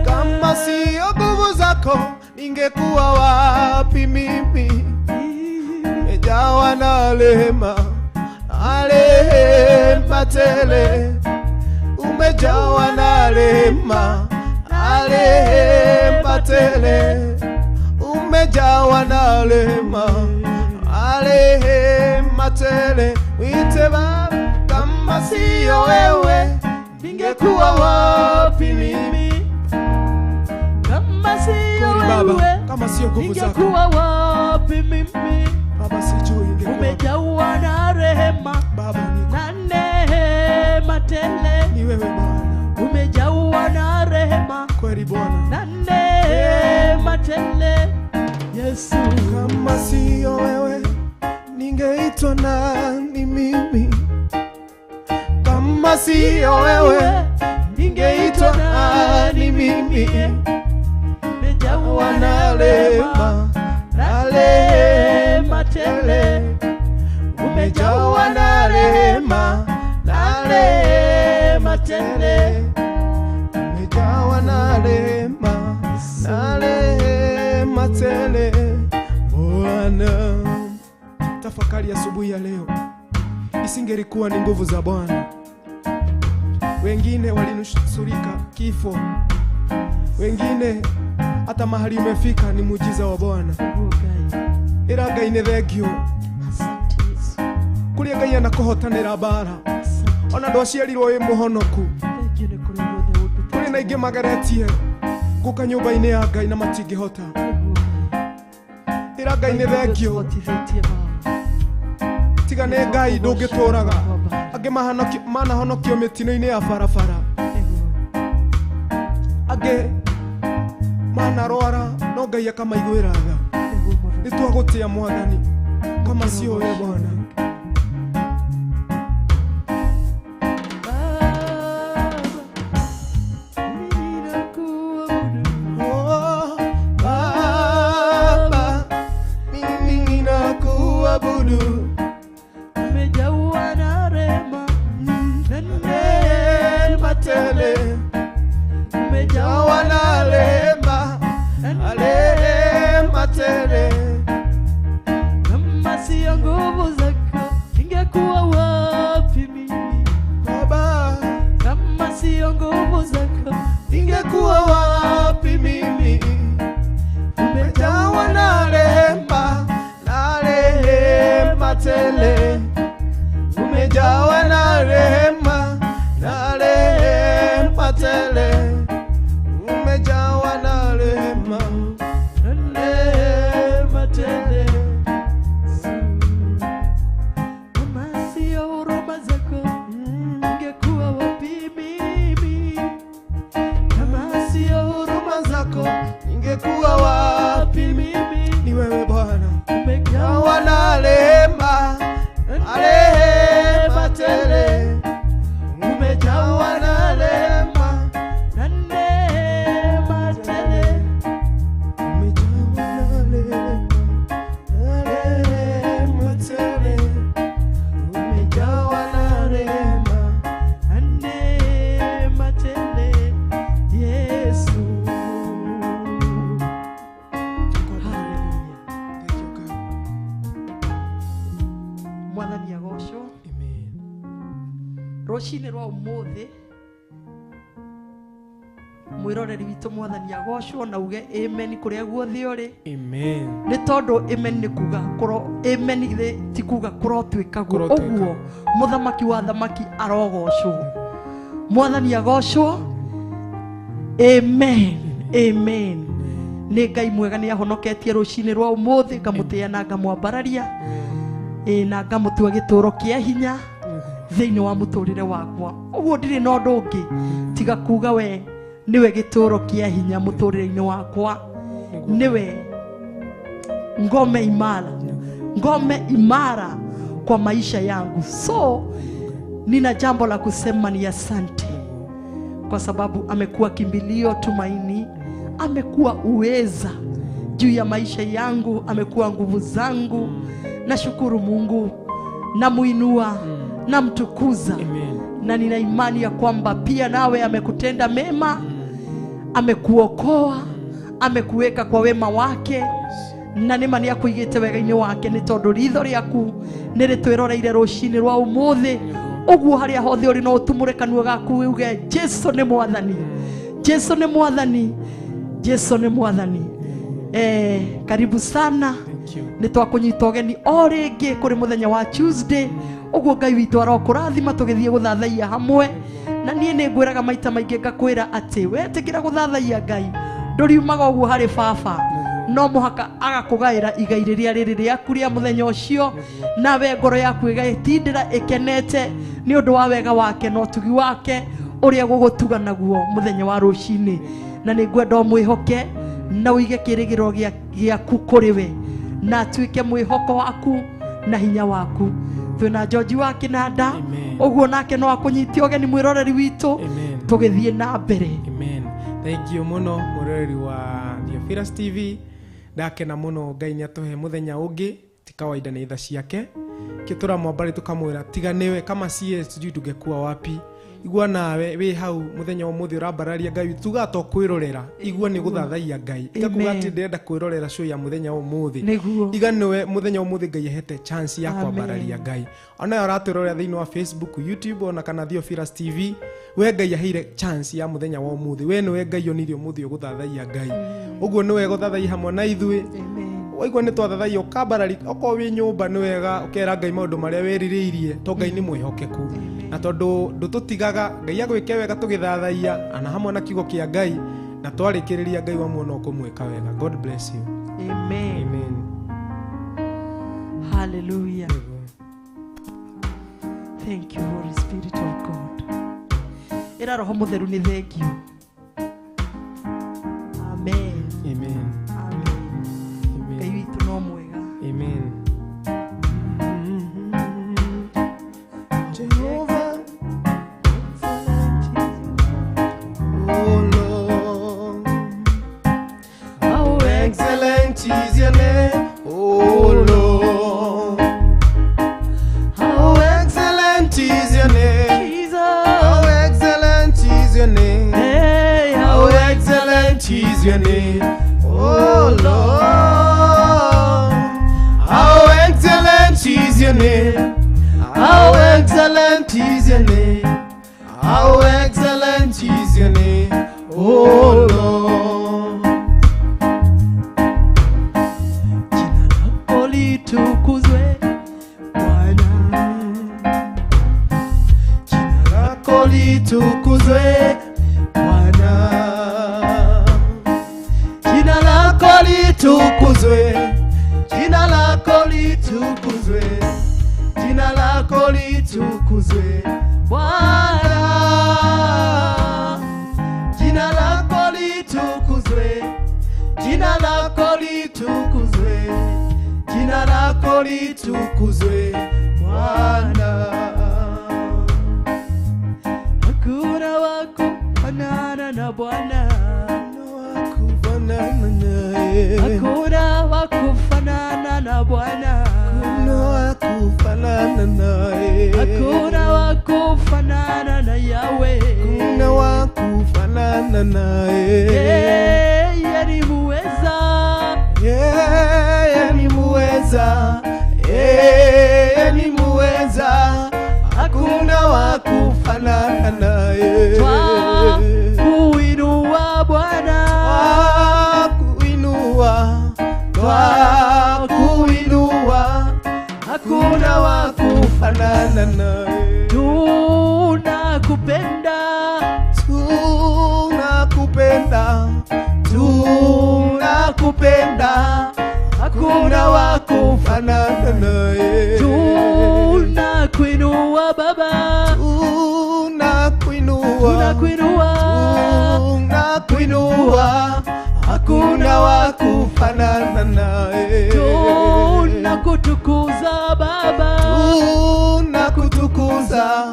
Speaker 4: Kama sio nguvu zako, ningekuwa wapi mimi? Umejawa na rehema, rehema tele. Umejawa na rehema, rehema tele. Umejawa na rehema, rehema tele. Wite Baba, kama sio wewe, ningekuwa wapi mimi?
Speaker 5: Kama sio
Speaker 4: Kweli Baba,
Speaker 5: wewe,
Speaker 4: kama sio nguvu zako,
Speaker 5: ningekuwa wapi mimi?
Speaker 4: Baba sijui ningekuwa wapi.
Speaker 5: Umejawa na rehema
Speaker 4: Baba niko,
Speaker 5: na neema tele.
Speaker 4: ni wewe Bwana,
Speaker 5: Umejawa na rehema
Speaker 4: kweli Bwana.
Speaker 5: na neema tele. Yesu,
Speaker 4: Kama sio wewe, ningeitwa nani mimi? Kama sio wewe, ningeitwa nani mimi?
Speaker 5: Umejawa
Speaker 4: Na
Speaker 5: na rehema
Speaker 4: rehema, na rehema tele. Umejawa na rehema, na rehema tele. Umejawa na rehema, na rehema rehema tele Bwana. Tafakari asubuhi ya leo, isingelikuwa ni nguvu za Bwana. Wengine walinusurika kifo, wengine hata mahali umefika ni muujiza wa Bwana. Ira Ngai nĩ thengio kuria Ngai anakuhotanĩra mbara, ona ndwaciarirwo wĩ mũhonoku. Kũrĩ na ingĩ mageretie gũka nyũmba-inĩ ya Ngai na matingĩhota. Ira Ngai nĩ thengio, tiga nĩ Ngai ndũngĩtũraga. Angĩ manahonokio mĩtino-inĩ ya barabara, angĩ manarwara no Ngai akamaiguĩra tha. Nĩ twagũtĩa Mwathani kama sio wewe Bwana. Baba, mimi ninakuabudu,
Speaker 5: umejawa na rehema na neema
Speaker 4: tele,
Speaker 5: umejawa
Speaker 4: na rehema na rehema tele.
Speaker 5: Kama sio nguvu zako ningekuwa wapi mimi
Speaker 4: Baba?
Speaker 5: Kama sio nguvu zako
Speaker 4: ningekuwa wapi mimi? Umejawa na rehema na rehema tele, umejawa na rehema na rehema tele, umejawa na rehema
Speaker 5: na rehema tele. Kama sio huruma zako ningekuwa wapi mimi? Kama sio
Speaker 4: huruma zako ningekuwa wapi
Speaker 5: mimi?
Speaker 4: Ni wewe Bwana,
Speaker 5: umejawa
Speaker 4: na rehema na rehema tele, umejawa na rehema
Speaker 5: na neema tele,
Speaker 4: umejawa na rehema na rehema tele, umejawa na rehema
Speaker 5: na neema tele, Yesu. Hallelujah. Mwathani agocwo.
Speaker 4: Amen.
Speaker 5: Rũcinĩ rwa ũmũthĩ mwĩroreri witũ Mwathani agocwo na uge amen kũrĩa guothe ũrĩ.
Speaker 4: Amen.
Speaker 5: Nĩ tondũ amen nĩ kuga kũro, amen ithe ti kuga kũrotuĩka guo.
Speaker 4: Kũrotuĩka.
Speaker 5: Ũguo mũthamaki wa thamaki arogocwo, Mwathani agocwo. Amen. Amen. Nĩ Ngai mwega, nĩ ahonoketie rũcinĩ rwa ũmũthĩ, ngamũtĩa na ngamwambararia, na ngamũtua gĩtũro kĩa hinya thĩinĩ wa mũtũrĩre wakwa. Ũguo ndirĩ na ũndũ ũngĩ tiga kuga we nĩwe gĩtũro kĩa hinya mũtũrĩre-inĩ wakwa, nĩwe ngome imara, ngome imara kwa maisha yangu. So nina jambo la kusema ni asante, kwa sababu amekuwa kimbilio, tumaini, amekuwa uweza juu ya maisha yangu, amekuwa nguvu zangu. Nashukuru Mungu, namuinua, namtukuza.
Speaker 4: Amen.
Speaker 5: Na nina imani ya kwamba pia nawe amekutenda mema, amekuokoa, amekuweka kwa wema wake, na nĩ ma nĩ akũigĩte wega-inĩ wake, nĩ tondũ ritho rĩaku nĩ rĩtwĩroreire rũcinĩ rwa ũmũthĩ. Ũguo harĩa hothe ũrĩ no ũtumũre kanua gaku uge Jesu nĩ Mwathani, Jesu nĩ Mwathani, Jesu nĩ Mwathani. Karibu sana. Nĩ twakũnyita ũgeni o rĩngĩ kũrĩ mũthenya wa Tuesday. Ũguo Ngai witũ arokũrathima tũgĩthiĩ gũthathaiya hamwe. Na niĩ nĩ ngwĩraga maita maingĩ ngakwĩra atĩ wetĩkĩra gũthathaiya Ngai ndũriumaga ũguo harĩ baba, no mũhaka agakũgaĩra igai rĩrĩa rĩrĩ rĩaku rĩa mũthenya ũcio, nawe ngoro yaku ĩgatindĩra ĩkenete nĩ ũndũ wa wega wake na ũtugi wake ũrĩa gũgũtuga naguo mũthenya wa rũcinĩ. Na nĩ ngwenda ũmwĩhoke na ũige kĩĩrĩgĩrĩro gĩaku kũrĩ we, na atuĩke mwĩhoko waku na hinya waku. Twĩna George wa Kĩnanda, ũguo nake no akũnyitie ũgeni mwĩroreri witũ tũgĩthiĩ na mbere.
Speaker 4: Amen. Thank you mũno mwĩroreri wa Theophilus TV. Ndakena mũno Ngai nĩatũhe mũthenya ũngĩ, ti kawaida nĩ tha ciake. Kĩtũra mwambari tũkamwĩra tiga nĩwe kama sie sijui tungekuwa wapi. Igua nawe wĩ hau mũthenya wa ũmũthĩ ũrambararia Ngai tuga to kwĩrorera igua nĩ gũthathaiya Ngai ikakuga atĩ ndĩrenda kwĩrorera show ya mũthenya wa ũmũthĩ iga nĩwe mũthenya wa ũmũthĩ Ngai ahete chance ya kwambararia Ngai ona ũratwĩrorera thĩinĩ wa Facebook, YouTube ona kana Theophilus TV we Ngai aheire chance ya mũthenya wa ũmũthĩ we nĩwe Ngai onirie ũmũthĩ ũgũthathaiya Ngai ũguo nĩwe gũthathaiya hamwe na ithuĩ waigua nĩ twathathaiya ũkambarari okorwo wĩ nyũmba nĩ wega ũkera Ngai maũndũ marĩa wĩrirĩirie to Ngai nĩ mwĩhokeku na tondũ ndũtũtigaga Ngai agwĩke wega tũgĩthathaiya ana hamwe na kiugo kĩa Ngai na twarĩkĩrĩria Ngai wa muono ũkũmwĩka wega. God bless you.
Speaker 5: Amen.
Speaker 4: Amen.
Speaker 5: Hallelujah. Thank you, Holy Spirit of God. Ĩra Roho Mũtheru nĩ thank you. Amen.
Speaker 4: Amen.
Speaker 5: Amen. Ngai witũ no mwega.
Speaker 4: Amen. Jehovah, oh Lord, how excellent is your name, oh Lord. How excellent is your name,
Speaker 5: Jesus.
Speaker 4: How excellent is your name,
Speaker 5: hey,
Speaker 4: how excellent is your name, oh Lord. How excellent is your name, how excellent is your name, how excellent is your name, oh Lord.
Speaker 5: Jina lako litukuzwe Bwana,
Speaker 4: jina lako litukuzwe Bwana, jina lako litukuzwe, jina lako litukuzwe, jina lako litukuzwe Bwana, jina lako litukuzwe, jina lako litukuzwe, jina lako litukuzwe Bwana.
Speaker 5: Hakuna wa kufanana na Bwana, hakuna wa kufanana na Bwana, hakuna wa kufanana na Yahweh,
Speaker 4: hakuna wa kufanana naye.
Speaker 5: Yeye ni muweza,
Speaker 4: yeye ni muweza, yeye ni muweza, hakuna wa kufanana naye.
Speaker 5: Twakuinua Bwana,
Speaker 4: twakuinua, twakuinua, hakuna wa kufanana naye.
Speaker 5: Tunakupenda,
Speaker 4: tunakupenda, tunakupenda, hakuna wa kufanana naye.
Speaker 5: Tunakuinua Baba,
Speaker 4: tunakuinua,
Speaker 5: tunakuinua,
Speaker 4: tunakuinua, hakuna wa kufanana naye.
Speaker 5: Tunakutukuza Baba,
Speaker 4: tunakutukuza,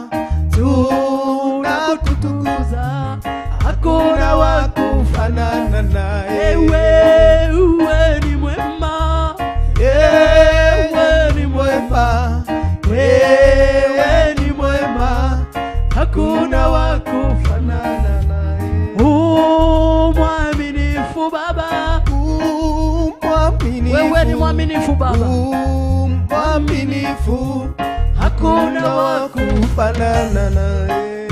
Speaker 4: tunakutukuza, hakuna wa kufanana naye.
Speaker 5: Wewe ni mwema,
Speaker 4: wewe ni mwema, wewe ni mwema, hakuna wa kufanana naye.
Speaker 5: Mwaminifu Baba,
Speaker 4: mwaminifu,
Speaker 5: wewe ni mwaminifu Baba,
Speaker 4: mwaminifu,
Speaker 5: hakuna wa
Speaker 4: kufanana naye.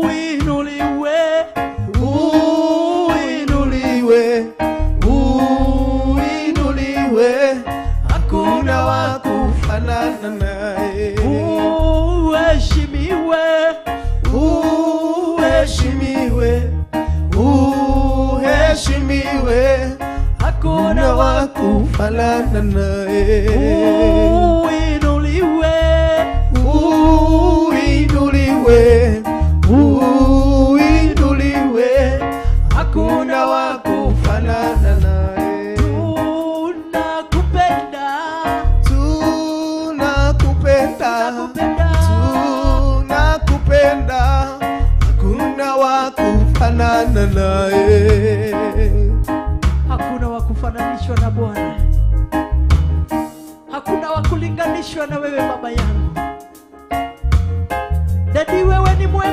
Speaker 5: Uinuliwe,
Speaker 4: uinuliwe, uinuliwe, hakuna wa kufanana naye.
Speaker 5: Uheshimiwe,
Speaker 4: uheshimiwe, uheshimiwe, hakuna wa kufanana naye.
Speaker 5: Uinuliwe,
Speaker 4: uinuliwe, uinuliwe, hakuna wa kufanana naye.
Speaker 5: Tunakupenda,
Speaker 4: tunakupenda, tunakupenda, hakuna wa kufanana naye.
Speaker 5: Hakuna wa kufananishwa na Bwana, hakuna wa kulinganishwa na wewe Baba yangu. Dadi, wewe ni mwema.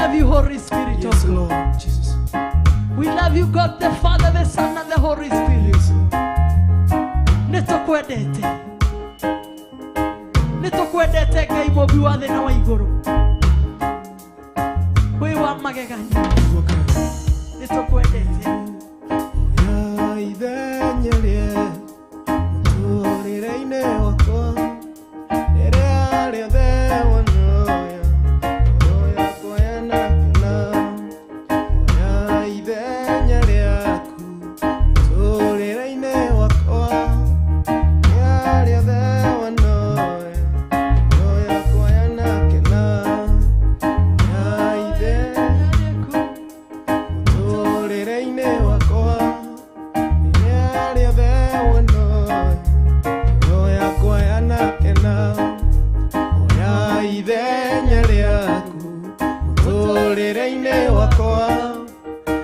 Speaker 5: love you, Holy Spirit
Speaker 4: Yes,
Speaker 5: of God.
Speaker 4: Lord Jesus.
Speaker 5: We love you, God the Father, the Son, and the Holy Spirit.
Speaker 4: Yes, Lord.
Speaker 5: Nĩtũkwendete. Nĩtũkwendete Ngai mũmbi wa thĩ na wa igũrũ. Wĩ wa magegania.
Speaker 4: Nĩguo Ngai.
Speaker 5: Nĩtũkwendete.
Speaker 4: Oya ithenya rĩa mũtũũrĩre-inĩ wakwa, rĩrĩa rĩothe wanoya, ngoro yakwa yanakena. Oya ithenya rĩaku mũtũũrĩre-inĩ wakwa, rĩrĩa rĩothe wanoya, ngoro yakwa yanakena. Oya ithenya mũtũũrĩre-inĩ wakwa, rĩrĩa rĩothe wanoya, ngoro yakwa yanakena. Oya ithenya rĩaku mũtũũrĩre-inĩ wakwa,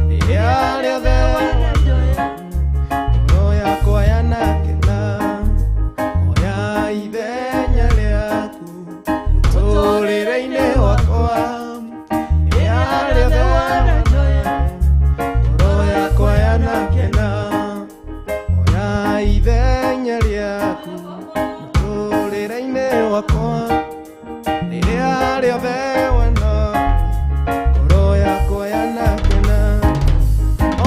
Speaker 4: rĩrĩa rĩothe wanoya, ngoro yakwa yanakena. Oya ithenya rĩaku mũtũũrĩre-inĩ wakwa, rĩrĩa rĩothe wanoya, ngoro yakwa yanakena. Oya ithenya rĩaku mũtũũrĩre-inĩ wakwa, rĩrĩa rĩothe wanoya, ngoro yakwa yanakena.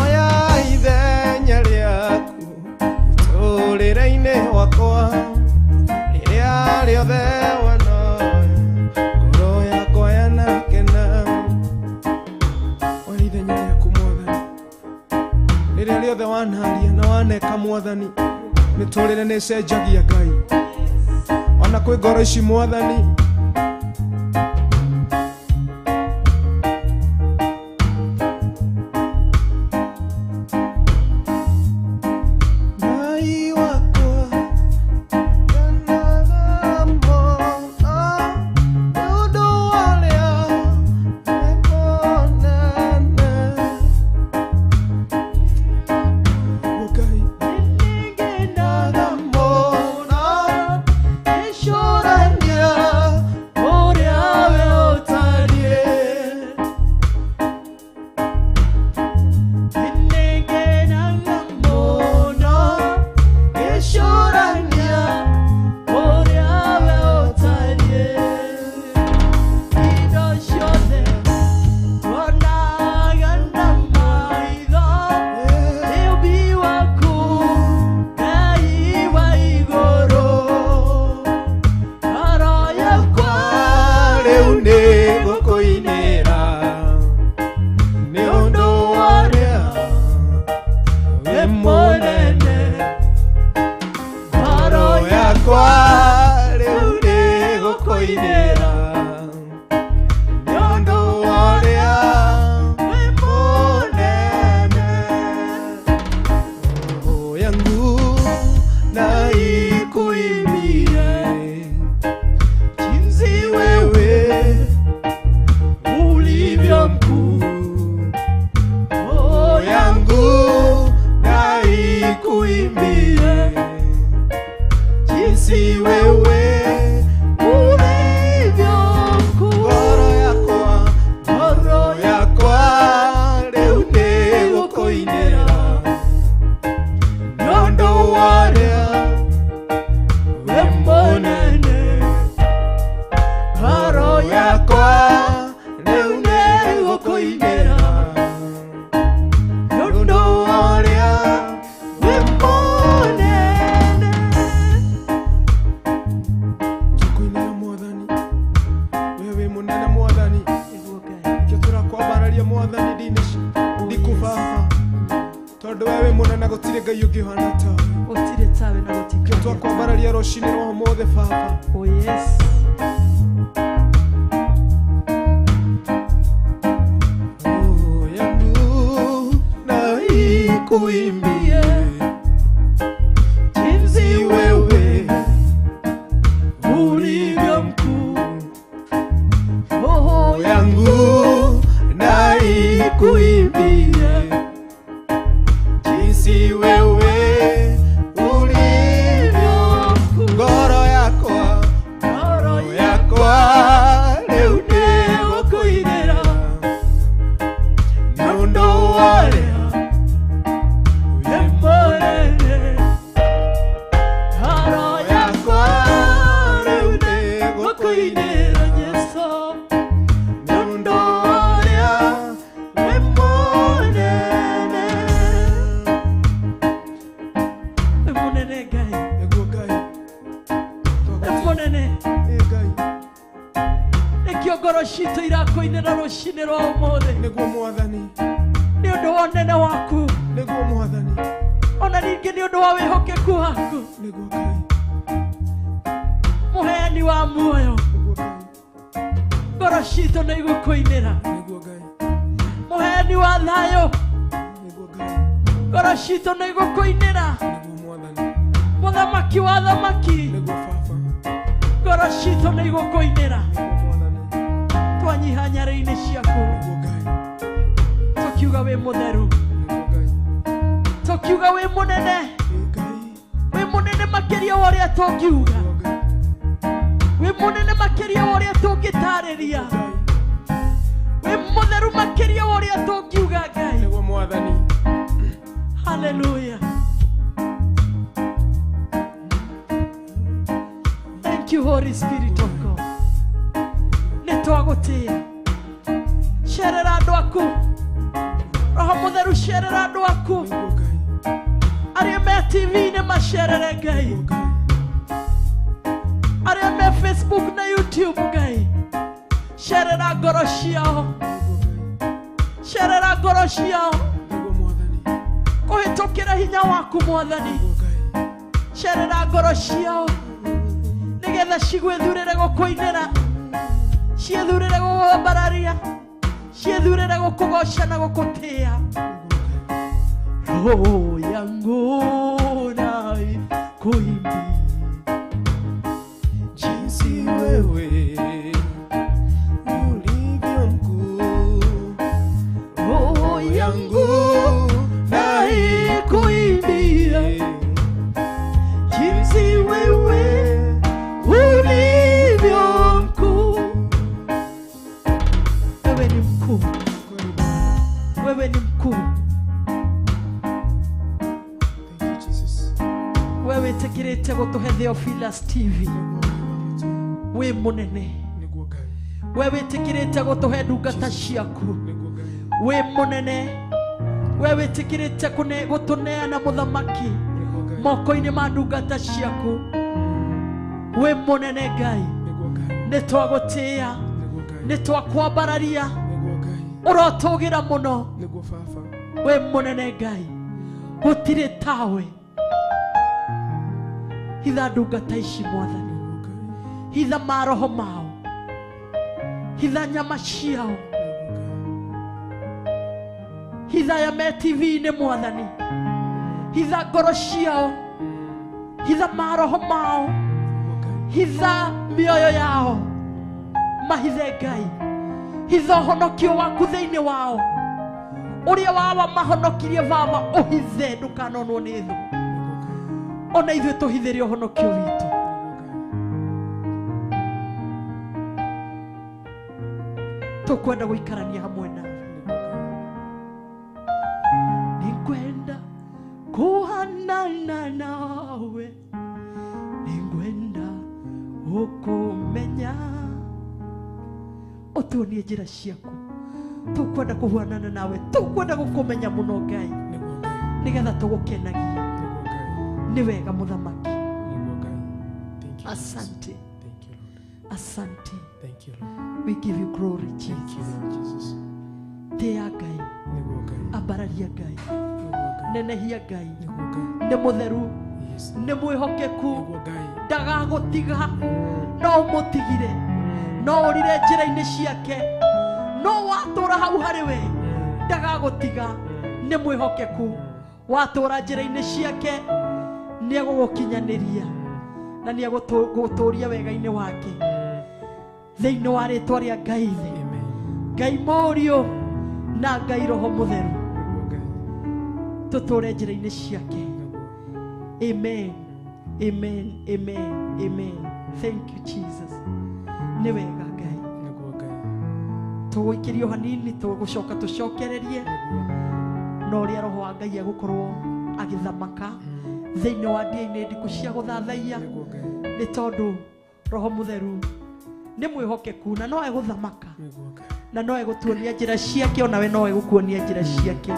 Speaker 4: Oya ithenya rĩaku mũtũũrĩre-inĩ wakwa, rĩrĩa rĩothe wanoya, ngoro yakwa yanakena. Oya ithenya rĩaku Mwathani, rĩrĩa rĩothe wanaria na waneka Mwathani, mĩtũũrĩre nĩ ĩcenjagia Ngai. Ona kwĩ ngoro ici Mwathani, Ngai wakwa ngenaga mũno nĩ ũndũ wa ũrĩa wĩ mũnene. Ngai, ngenaga mũno ngĩcũrania ũrĩa we ũtariĩ.
Speaker 5: Nĩngenaga mũno ngĩcũrania ũrĩa we ũtariĩ. Indo ciothe tuonaga na maitho nĩ ũmbi waku, Ngai wa igũrũ. Ngoro yakwa
Speaker 4: Rĩu nĩ ngũkũinĩra nĩ ũndũ wa ũrĩa wĩ mũnene.
Speaker 5: Ngoro
Speaker 4: Ngoro yakwa rĩu nĩ ngũkũinĩra nĩ ũndũ wa ũrĩa wĩ mũnene. Roho yangu na ikuimbie jinsi wewe ulivyo mkuu. Roho yangu na ikuimbie jinsi wewe
Speaker 5: ulivyo mkuu.
Speaker 4: Ngoro yakwa, ngoro yakwa rĩu nĩ gũkũinĩra nĩ ũndũ wa ũrĩa wĩ mũnene. Ngoro yakwa rĩu nĩ gũkũinĩra nĩ ũndũ wa ũrĩa wĩ mũnene. Tũkũinĩra Mwathani, we wĩ mũnene Mwathani.
Speaker 5: Nĩguo Ngai.
Speaker 4: Nĩkĩo tũrakwambararia Mwathani ndikũbaba, tondũ we wĩ mũnene gũtirĩ Ngai ũngĩ ũhana tawe.
Speaker 5: Gũtirĩ tawe na
Speaker 4: Nĩkĩo
Speaker 5: gũtikagĩa.
Speaker 4: twakwambararia rũcinĩ rwa ũmũthĩ Baba.
Speaker 5: Oh yes.
Speaker 4: Roho yangu na ikuimbie jinsi wewe ulivyo mkuu.
Speaker 5: Roho
Speaker 4: yangu na ikuimbie jinsi wewe ulivyo mkuu. Ngoro yakwa,
Speaker 5: Ngoro
Speaker 4: yakwa rĩu nĩ gũkũinĩra
Speaker 5: Nĩkĩo ngoro citũ irakũinĩra rũcinĩ rwa ũmũthĩ.
Speaker 4: Nĩguo mwathani.
Speaker 5: Nĩ ũndũ wa ũnene waku.
Speaker 4: Nĩguo mwathani.
Speaker 5: Ona ningĩ nĩ ũndũ wa wĩhokeku waku.
Speaker 4: Nĩguo Ngai.
Speaker 5: Mũheani wa muoyo.
Speaker 4: Nĩguo Ngai.
Speaker 5: Ngoro citũ nĩ igũkũinĩra.
Speaker 4: Nĩguo Ngai.
Speaker 5: Mũheani wa thayũ.
Speaker 4: Nĩguo Ngai.
Speaker 5: Ngoro citũ nĩ igũkũinĩra.
Speaker 4: Nĩguo mwathani.
Speaker 5: Mũthamaki wa thamaki.
Speaker 4: Nĩguo baba.
Speaker 5: Ngoro citũ nĩ igũkũinĩra.
Speaker 4: Nĩguo mwathani.
Speaker 5: Twanyiha nyarĩ-inĩ ciaku.
Speaker 4: Nĩguo Ngai.
Speaker 5: Tũkiuga wĩ mũtheru.
Speaker 4: Nĩguo Ngai.
Speaker 5: Tũkiuga wĩ mũnene.
Speaker 4: Ngai.
Speaker 5: Wĩ mũnene makĩria wa ũrĩa tũngiuga.
Speaker 4: Nĩguo Ngai.
Speaker 5: Wĩ mũnene makĩria wa ũrĩa tũngĩtarĩria.
Speaker 4: Ngai.
Speaker 5: Wĩ mũtheru makĩria wa ũrĩa tũngiuga Ngai.
Speaker 4: Nĩguo mwathani.
Speaker 5: Hallelujah. Thank you, Holy Spirit of God. Nĩ twagũtĩĩa. Cerera andũ aku. Roho Mũtheru cerera andũ aku.
Speaker 4: Nĩguo Ngai.
Speaker 5: Arĩa me TV-inĩ macerere Ngai.
Speaker 4: Nĩguo Ngai.
Speaker 5: Arĩa me Facebook na YouTube Ngai. Cerera ngoro ciao.
Speaker 4: Nĩguo Ngai.
Speaker 5: Cerera ngoro ciao.
Speaker 4: Nĩguo mwathani.
Speaker 5: Kũhĩtũkĩra hinya waku mwathani.
Speaker 4: Nĩguo Ngai.
Speaker 5: Cerera ngoro ciao. Nĩgetha cigwĩthurĩre gũkũinĩra. Ciĩthurĩre gũgũambararia. Ciĩthurĩre gũkũgoca na gũkũtĩĩa. Roho yangu na ikuimbie
Speaker 4: Jinsi wewe ulivyo mkuu.
Speaker 5: Roho yangu na ikuimbie jinsi wewe ulivyo mkuu. Wewe ni mkuu. Wewe ni mkuu.
Speaker 4: Thank you, Jesus.
Speaker 5: Wewe wĩtĩkĩrĩte gũtũhe Theophilus TV. Wĩ mũnene.
Speaker 4: Nĩguo Ngai.
Speaker 5: We wĩtĩkĩrĩte gũtũhe ndungata ciaku.
Speaker 4: Nĩguo Ngai.
Speaker 5: Wĩ mũnene. We wĩtĩkĩrĩte gũtũneana mũthamaki
Speaker 4: Nĩguo Ngai.
Speaker 5: moko-inĩ ma ndungata ciaku. Wĩ mũnene Ngai.
Speaker 4: Nĩguo Ngai.
Speaker 5: Nĩ twagũtĩĩa.
Speaker 4: Nĩguo Ngai.
Speaker 5: Nĩ twakwambararia.
Speaker 4: Nĩguo Ngai.
Speaker 5: Ũrotũgĩra mũno.
Speaker 4: Nĩguo baba.
Speaker 5: Wĩ mũnene Ngai. Gũtirĩ tawe. Hitha ndungata ici mwathani.
Speaker 4: Nĩguo Ngai.
Speaker 5: Hitha maroho mao. Hitha nyama ciao.
Speaker 4: Nĩguo Ngai.
Speaker 5: Hitha ya me TV-inĩ mwathani. Hitha ngoro ciao. Hitha maroho mao.
Speaker 4: Nĩguo Ngai.
Speaker 5: Hitha mĩoyo yao. Mahithe Ngai. Hitha ũhonokio waku thĩinĩ wao. Ũrĩa wawa mahonokirie baba ũhithe ndũkanonwo nĩ thũ.
Speaker 4: Nĩguo Ngai.
Speaker 5: Ona ithuĩ tũhithĩre ũhonokio witũ.
Speaker 4: Nĩguo Ngai.
Speaker 5: Tũkwenda gũikarania hamwe nawe.
Speaker 4: Nĩguo Ngai.
Speaker 5: Nĩngwenda kũhanana nawe. Nĩngwenda gũkũmenya. Ũtuonie njĩra ciaku. Tũkwenda kũhuanana nawe. Tũkwenda gũkũmenya mũno Ngai.
Speaker 4: Nĩguo Ngai.
Speaker 5: Nĩgetha tũgũkenagie.
Speaker 4: Nĩguo Ngai.
Speaker 5: Nĩ wega mũthamaki.
Speaker 4: Nĩguo Ngai. Thank you. Jesus.
Speaker 5: Asante.
Speaker 4: Thank you, Lord.
Speaker 5: Asante.
Speaker 4: Thank you, Lord.
Speaker 5: We give you glory,
Speaker 4: Thank you,
Speaker 5: Jesus.
Speaker 4: Lord Jesus.
Speaker 5: Tĩa Ngai.
Speaker 4: Nĩguo Ngai.
Speaker 5: Ambararia Ngai.
Speaker 4: Nĩguo Ngai.
Speaker 5: Nenehia Ngai.
Speaker 4: Nĩguo Ngai.
Speaker 5: Nĩ mũtheru.
Speaker 4: Yes.
Speaker 5: Nĩ mwĩhokeku.
Speaker 4: Nĩguo Ngai.
Speaker 5: Ndagagũtiga. No ũmũtigire. No ũrire njĩra-inĩ ciake. No watũra hau harĩ we. Ndagagũtiga. Nĩ mwĩhokeku. Watũra njĩra-inĩ ciake nĩ egũgũkinyanĩria na nĩ egũgũtũria wega-inĩ wake. Thĩinĩ wa rĩtwa rĩa Ngai Ithe.
Speaker 4: Amen.
Speaker 5: Ngai Mũriũ na Ngai Roho Mũtheru.
Speaker 4: Nĩguo Ngai.
Speaker 5: Tũtũre njĩra-inĩ ciake.
Speaker 4: Nĩguo.
Speaker 5: Amen. Amen. Amen. Amen. Thank you, Jesus. Nĩ wega Ngai.
Speaker 4: Nĩguo Ngai.
Speaker 5: Tũgũikĩrio hanini tũgũcoka tũcokererie
Speaker 4: Nĩguo.
Speaker 5: na ũrĩa Roho wa Ngai egũkorwo agĩthamaka thĩinĩ wa ndĩa-inĩ ndikũ cia gũthathaiya
Speaker 4: Nĩguo Ngai.
Speaker 5: nĩ tondũ Roho Mũtheru nĩ mwĩhokeku na no egũthamaka
Speaker 4: Nĩguo Ngai.
Speaker 5: na no egũtuonia njĩra ciake onawe no egũkuonia njĩra ciake.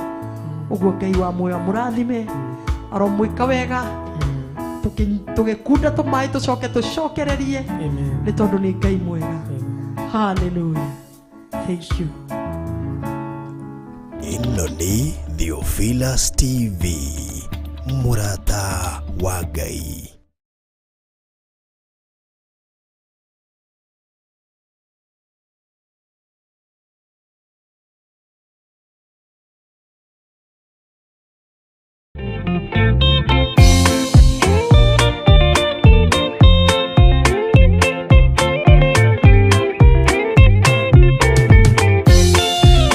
Speaker 5: Ũguo Ngai wa muoyo amũrathime aromwĩka wega tũgĩkunda tũmaĩ tũcoke tũcokererie
Speaker 4: Amen.
Speaker 5: nĩ tondũ nĩ Ngai mwega.
Speaker 4: Amen.
Speaker 5: Hallelujah. Thank you.
Speaker 1: Ĩno nĩ Theophilus TV, mũrata wa Ngai.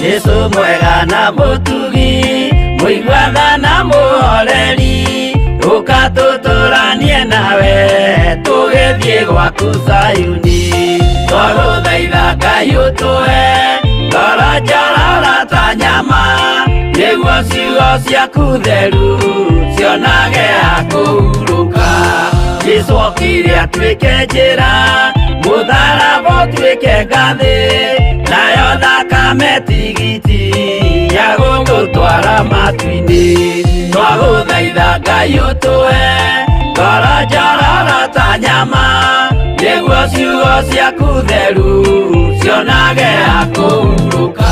Speaker 3: Jesu mwega na mũtugi, mũiguana na mũhoreri, ũka tũtũranie nawe tũgĩthiĩ gwaku Zayuni. Twagũthaitha Ngai ũtũhe ngoro njororo ta nyama, nĩguo ciugo ciaku theru cionage ha kũhurũka. Jesu okire atuĩke njĩra, mũtharaba ũtuĩke ngathĩ, nayo thakame tigiti ya gũgũtwara matu-inĩ. Twagũthaitha Ngai ũtũhe ngoro njororo ta nyama, nĩguo ciugo ciaku theru cionage ha kũhurũka.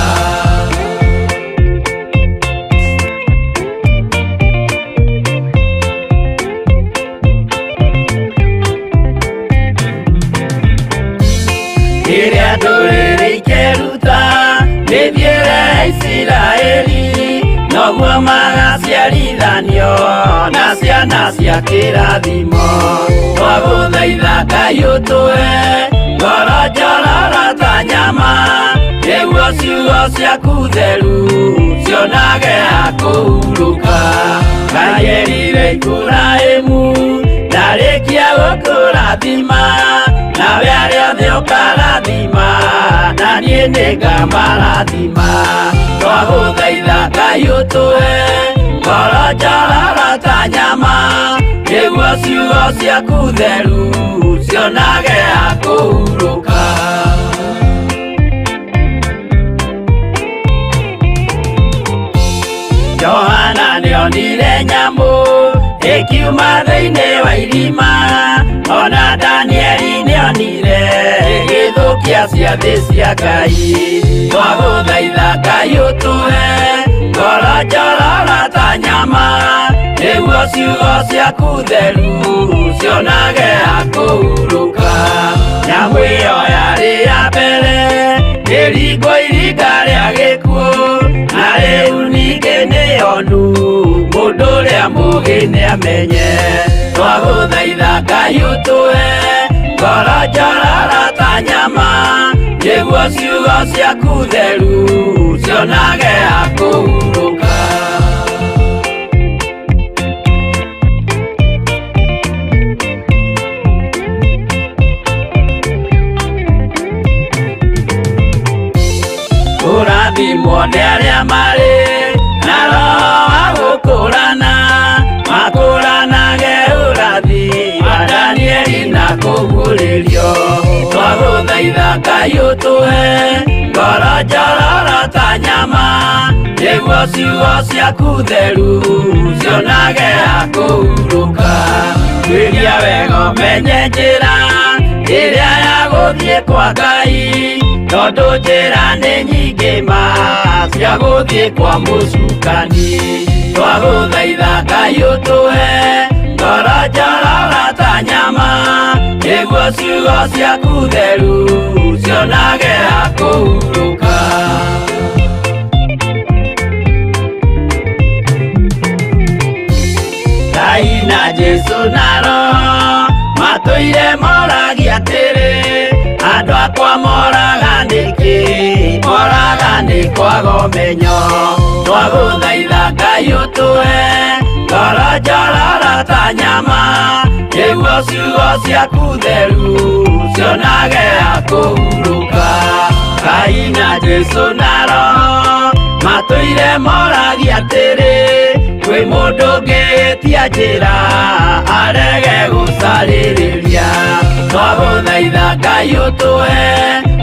Speaker 3: Rĩrĩa ndũrĩrĩ ikeruta mĩthiĩre ya Isiraeli, noguo magaciarithanio na ciana cia kĩrathimo. Twagũthaitha Ngai ũtũhe ngoro njororo ta nyama, nĩguo ciugo ciaku theru cionage ha kũhurũka. Ngai erire Iburahĩmu ndarĩkia gũkũrathima, nawe arĩa othe ũkarathima, na niĩ nĩngamarathima. Twagũthaitha Ngai ũtũhe ngoro njororo ta nyama, nĩguo ciugo ciaku theru cionage ha kũhurũka. Johana nĩonire nyamũ ĩkiuma thĩinĩ wa irima, ona Danieli nĩonire ĩgĩthũkia ciathĩ cia Ngai. Twagũthaitha Ngai ũtũhe ngoro njororo ta nyama, nĩguo ciugo ciaku theru cionage ha kũhurũka. Nyamũ ĩyo yarĩ ya mbere ĩringwo iringa rĩa gĩkuũ, na rĩu ningĩ nĩyonu mũndũ ũrĩa mũũgĩ nĩamenye. Twagũthaitha Ngai ũtũhe ngoro njororo ta nyama, nĩguo ciugo ciaku theru cionage ha kũhurũka. Kũrathimwo nĩ arĩa marĩ na roho wa gũkũrana, makũranage ũrathi wa Danieli na kũguũrĩrio. Twagũthaitha Ngai ũtũhe ngoro njororo ta nyama, nĩguo ciugo ciaku theru cionage ha kũhurũka. Tuĩria wega ũmenye njĩra ĩrĩa ya gũthiĩ kwa Ngai, tondũ njĩra nĩ nyingĩ ma cia gũthiĩ kwa mũcukani. Twagũthaitha Ngai ũtũhe ngoro njororo ta nyama, nĩguo ciugo ciaku theru cionage ha kũhurũka. Ngai na Jesu na Roho matũire moragia atĩrĩ, andũ akwa moraga nĩkĩ? Moraga nĩ kwaga ũmenyo. Twagũthaitha Ngai ũtũhe ngoro njororo ta nyama, nĩguo ciugo ciaku theru cionage ha kũhurũka. Ngai na Jesu na Roho matũire moragia atĩrĩ, kwĩ mũndũ ũngĩtia njĩra arege gũcarĩrĩria. Twagũthaitha Ngai ũtũhe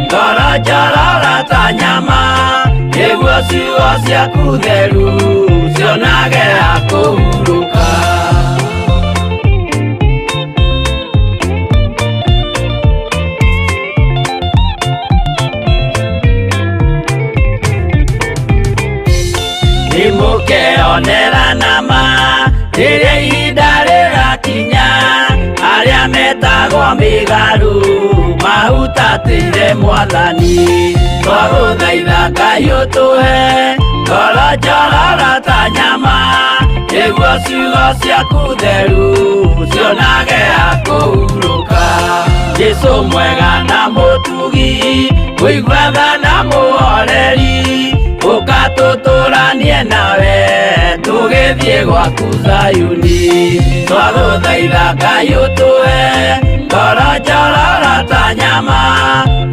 Speaker 3: ngoro njororo ta nyama, nĩguo ciugo ciaku theru cionage ha kũhurũka. Tũkeonera nama rĩrĩa ihinda rĩgakinya, arĩa metagwo mĩgarũ mahutatĩire Mwathani. Twagũthaitha Ngai ũtũhe ngoro njororo ta nyama, nĩguo ciugo ciaku theru cionage ha kũhurũka. Jesũ mwega na mũtugi, kũigua tha na mũhoreri, ũka tũtũranie nawe tũgĩthiĩ gwaku Zayuni. Twagũthaitha Ngai ũtũhe ngoro njororo ta nyama,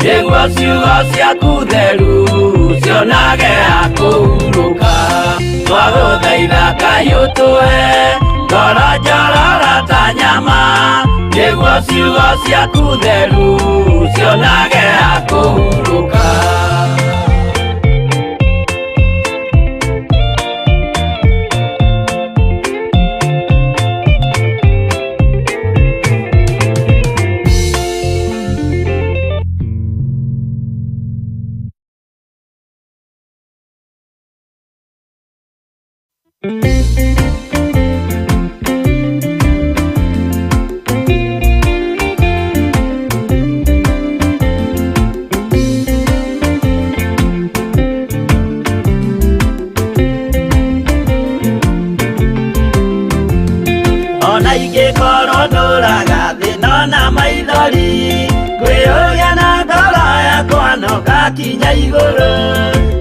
Speaker 3: nĩguo ciugo ciaku theru cionage ha kũhurũka. Twagũthaitha Ngai ũtũhe ngoro njororo ta nyama, nĩguo ciugo ciaku theru cionage ha kũhurũka. Ona ingĩkorwo ndũraga thĩna na maithori, ngwĩyũria na ngoro yakwa no ngakinya igũrũ.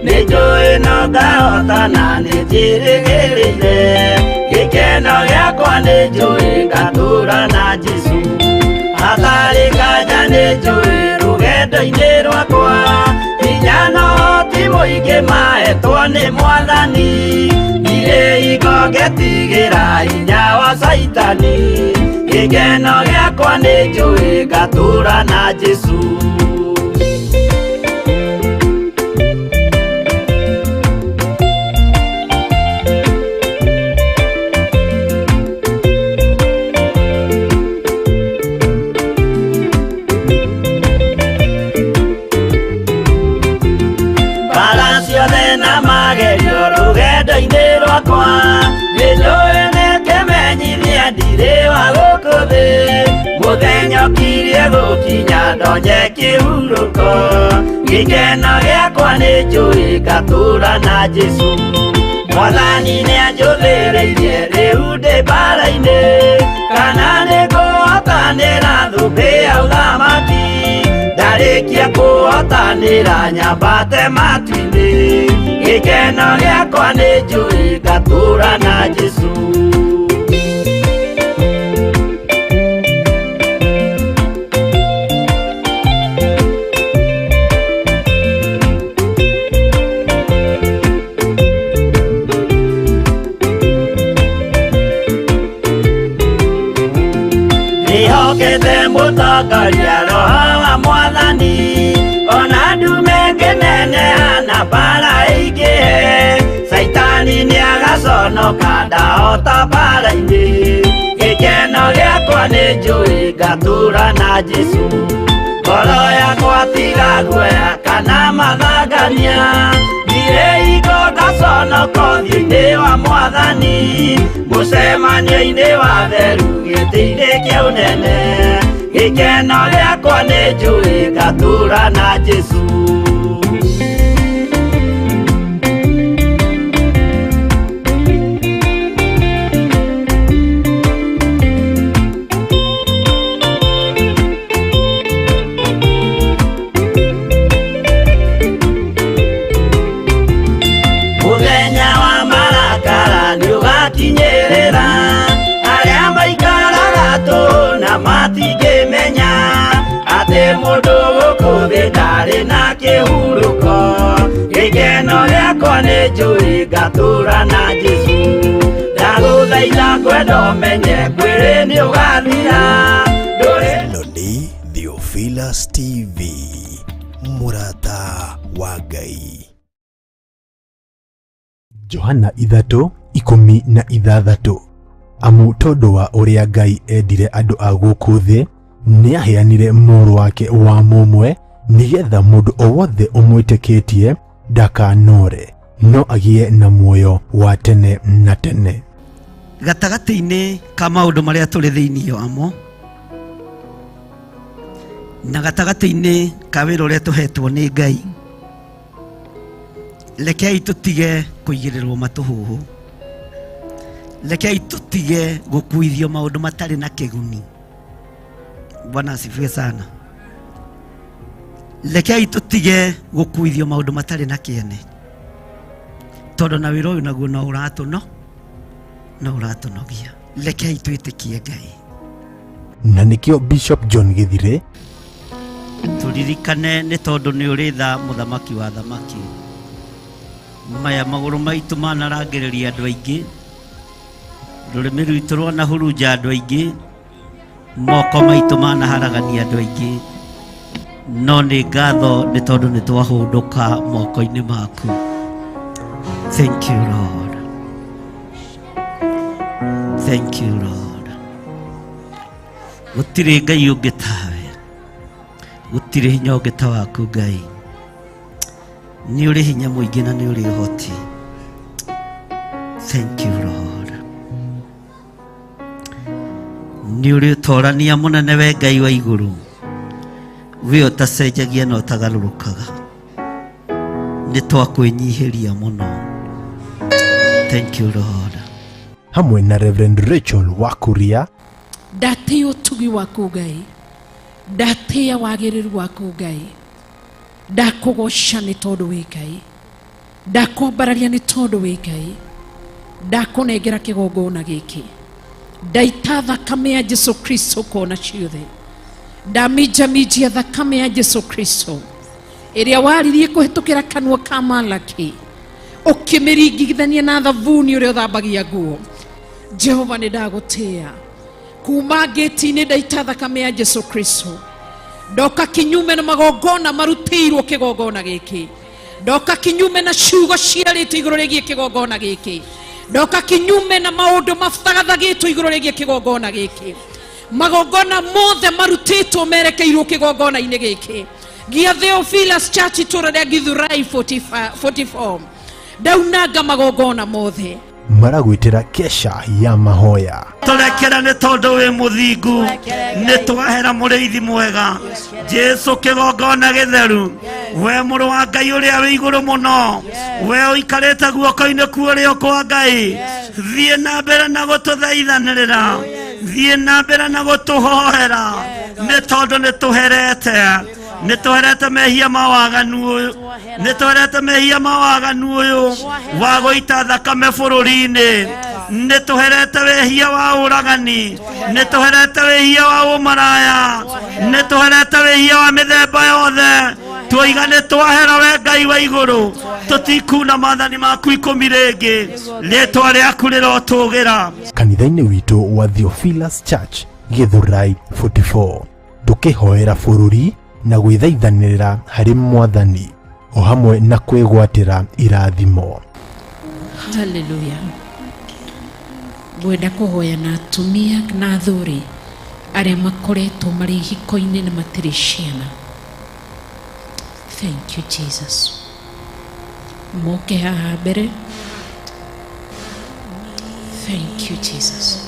Speaker 3: Nĩ njũĩ no ngahotana, nĩ njĩrĩgĩrĩire gĩkeno gĩakwa, nĩ njũĩ ngatũũra na Jesũ. Hatarĩ nganja nĩ njũĩ rũgendo-inĩ rwakwa, hinya na ũhoti mũingĩ mahetwo nĩ Mwathani. Ndirĩ hingo ngetigĩra hinya wa Caitani, gĩkeno gĩakwa nĩ njũĩ ngatũũra na Jesũ. Mbara ciothe na magerio rũgendo-inĩ rwakwa, nĩ njũĩ nĩ kĩmenyithia ndirĩ wa gũkũ thĩ. Mũthenya ũkirie gũkinya ndonye kĩhurũko, gĩkeno gĩakwa nĩ njũĩ ngatũũra na Jesũ. Mwathani nĩanjũthĩrĩirie rĩu ndĩ mbara-inĩ, kana nĩngũhotanĩra thũmbĩ ya ũthamaki. Ndarĩkia kũhotanĩra nyambate matu-inĩ, gĩkeno gĩakwa nĩ njũĩ ngatũũra na Jesũ. Ndĩhokete mũtongoria Roho wa Mwathani, ona ndume ngĩneneha na mbara ĩingĩhe, Caitani nĩagaconoka ndahota mbara-inĩ. Gĩkeno gĩakwa nĩ njũĩ ngatũũra na Jesũ. Ngoro yakwa tiga guoya kana mathangania, ndirĩ hingo ngaconoka ũthiũ-inĩ wa Mwathani. Mũcemanio-inĩ wa theru gĩtĩ-inĩ kĩa ũnene, gĩkeno gĩakwa nĩ njũĩ ngatũũra na Jesũ. Mũthenya wa marakara nĩũgakinyĩrĩra, arĩa maikaraga tũhũ na matingĩmenya atĩ mũndũ gũkũ thĩ ndarĩ na kĩhurũko. Gĩkeno gĩakwa nĩ njũĩ ngatũũra na Jesũ. Ndagũthaitha ngwenda ũmenye mwĩrĩ nĩũgathira, ndũrĩ
Speaker 1: Ĩno nĩ Theophilus TV, mũrata wa Ngai.
Speaker 6: Johana 3:16. Amu tondũ wa ũrĩa Ngai endire andũ a gũkũ thĩ, nĩaheanire mũrũ wake wa mũmwe, nĩgetha mũndũ o wothe ũmwĩtĩkĩtie ndakanore, no agĩe na muoyo wa tene na tene.
Speaker 3: Gatagatĩ-inĩ ka maũndũ marĩa tũrĩ thĩinĩ wamo na gatagatĩ-inĩ ka wĩra ũrĩa tũhetwo nĩ Ngai, rekei tũtige kũigĩrĩrwo matũhũhũ, rekei tũtige gũkuithio maũndũ matarĩ na kĩguni. Bwana asifiwe sana. Rekei tũtige gũkuithio maũndũ matarĩ na kĩene, tondũ na wĩra ũyũ naguo no ũratũnogia. Rekei twĩtĩkie Ngai.
Speaker 6: Na nĩkĩo Bishop John Githire
Speaker 3: tũririkane nĩ tondũ nĩ ũrĩ tha mũthamaki wa thamaki. Maya magũrũ maitũ manarangĩrĩria andũ aingĩ, rũrĩmĩ rwitũ rwanahurunja andũ aingĩ, moko maitũ manaharagania andũ aingĩ, no nĩ ngatho nĩ tondũ nĩ twahũndũka moko-inĩ maku. Thank you Lord. Thank you Lord. Gũtirĩ Ngai ũngĩ tawe, gũtirĩ hinya ũngĩ ta waku Ngai. Nĩ ũrĩ hinya mũingĩ na nĩ ũrĩ ũhoti. Thank you Lord. Nĩ ũrĩ ũtorania mũnene we Ngai wa igũrũ, we ũtacenjagia na ũtagarũrũkaga. Nĩ twakwĩnyihĩria mũno. Thank you Lord.
Speaker 6: Hamwe na Reverend Rachel Wakuria.
Speaker 7: Ndatĩĩa ũtugi waku Ngai, ndatĩĩa wagĩrĩru waku Ngai, ndakũgoca nĩ tondũ wĩ Ngai, ndakwambararia nĩ tondũ wĩ Ngai, ndakũnengera kĩgongona gĩkĩ, ndaita thakame ya Jesu Kristo kona ciothe, ndaminjaminjia thakame ya Jesu Kristo ĩrĩa waririe kũhĩtũkĩra kanua ka Malaki, ũkĩmĩringithania na thabuni ũrĩa ũthambagia nguo. Jehova nĩ ndagũtĩĩa kuma ngĩti-inĩ, ndaita thakame ya Jesu Kristo, ndoka kinyume na magongona marutĩirwo kĩgongona gĩkĩ, ndoka kinyume na ciugo ciarĩtwo igũrũ rĩgiĩ kĩgongona gĩkĩ, ndoka kinyume na maũndũ mathagathagĩtwo igũrũ rĩgiĩ kĩgongona gĩkĩ. Magongona mothe marutĩtwo merekeirwo kĩgongona-inĩ gĩkĩ gĩa Theophilus Church itũũra rĩa Githurai 44, ndaunanga magongona mothe.
Speaker 6: Maragwĩtĩra kesha ya mahoya.
Speaker 3: Tũrekere nĩ tondũ wĩ mũthingu, nĩ twahera mũrĩithi mwega Jesu kĩgongona gĩtheru, we mũrũ wa Ngai ũrĩa wĩ igũrũ mũno, we ũikarĩte guoko-inĩ kwa ũrĩo kwa Ngai, thiĩ na mbere na gũtũthaithanĩrĩra, thiĩ na mbere na gũtũhoera, nĩ tondũ nĩ tũherete, nĩ tũherete mehia ma waganu ũyũ, nĩ tũherete mehia ma waganu ũyũ wa gũita thakame bũrũri-inĩ, nĩ tũherete wĩhia wa ũragani, nĩ tũherete wĩhia wa ũmaraya, nĩ tũherete wĩhia wa mĩthemba yothe. Twoiga nĩ twahera we Ngai wa igũrũ, tũtikuna maathani maku 10 rĩngĩ, rĩtwa rĩaku rĩrotũgĩra.
Speaker 6: Kanitha-inĩ witũ wa Theophilus Church Githurai 44, tũkĩhoera bũrũri na gwĩthaithanĩrĩra harĩ Mwathani o hamwe na kwĩgwatĩra irathimo.
Speaker 7: Haleluya. Ngwenda kũhoya na atumia na athuri arĩa makoretwo marĩ ihiko-inĩ na matirĩ ciana. Thank you Jesus. Moke haha mbere. Thank you Jesus.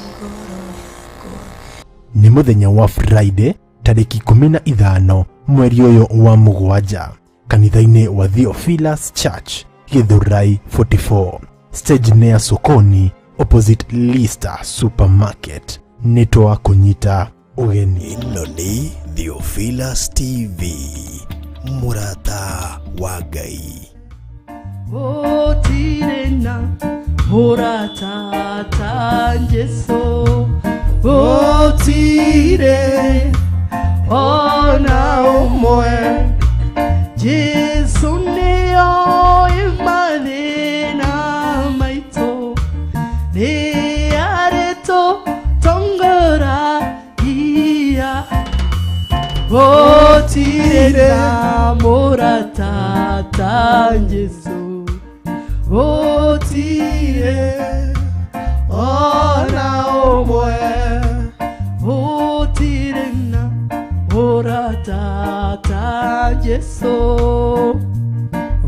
Speaker 6: Nĩ mũthenya wa Friday tarĩki 15 mweri ũyũ wa 7 kanitha-inĩ wa Theophilus Church Githurai 44, stage near Sokoni opposite Lister Supermarket. Nĩ twakũnyita ũgeni.
Speaker 1: Ĩno nĩ Theophilus TV, mũrata wa Ngai.
Speaker 5: Gũtirĩ na mũrata ta Jesu, gũtirĩ ona ũmwe. Jesu nĩoĩ mathĩna maitũ, nĩ arĩtũtongoragia. Gũtirĩ na mũrata ta Jesu, gũtirĩ ona ũmwe. Gũtirĩ na mũrata ta Jesu,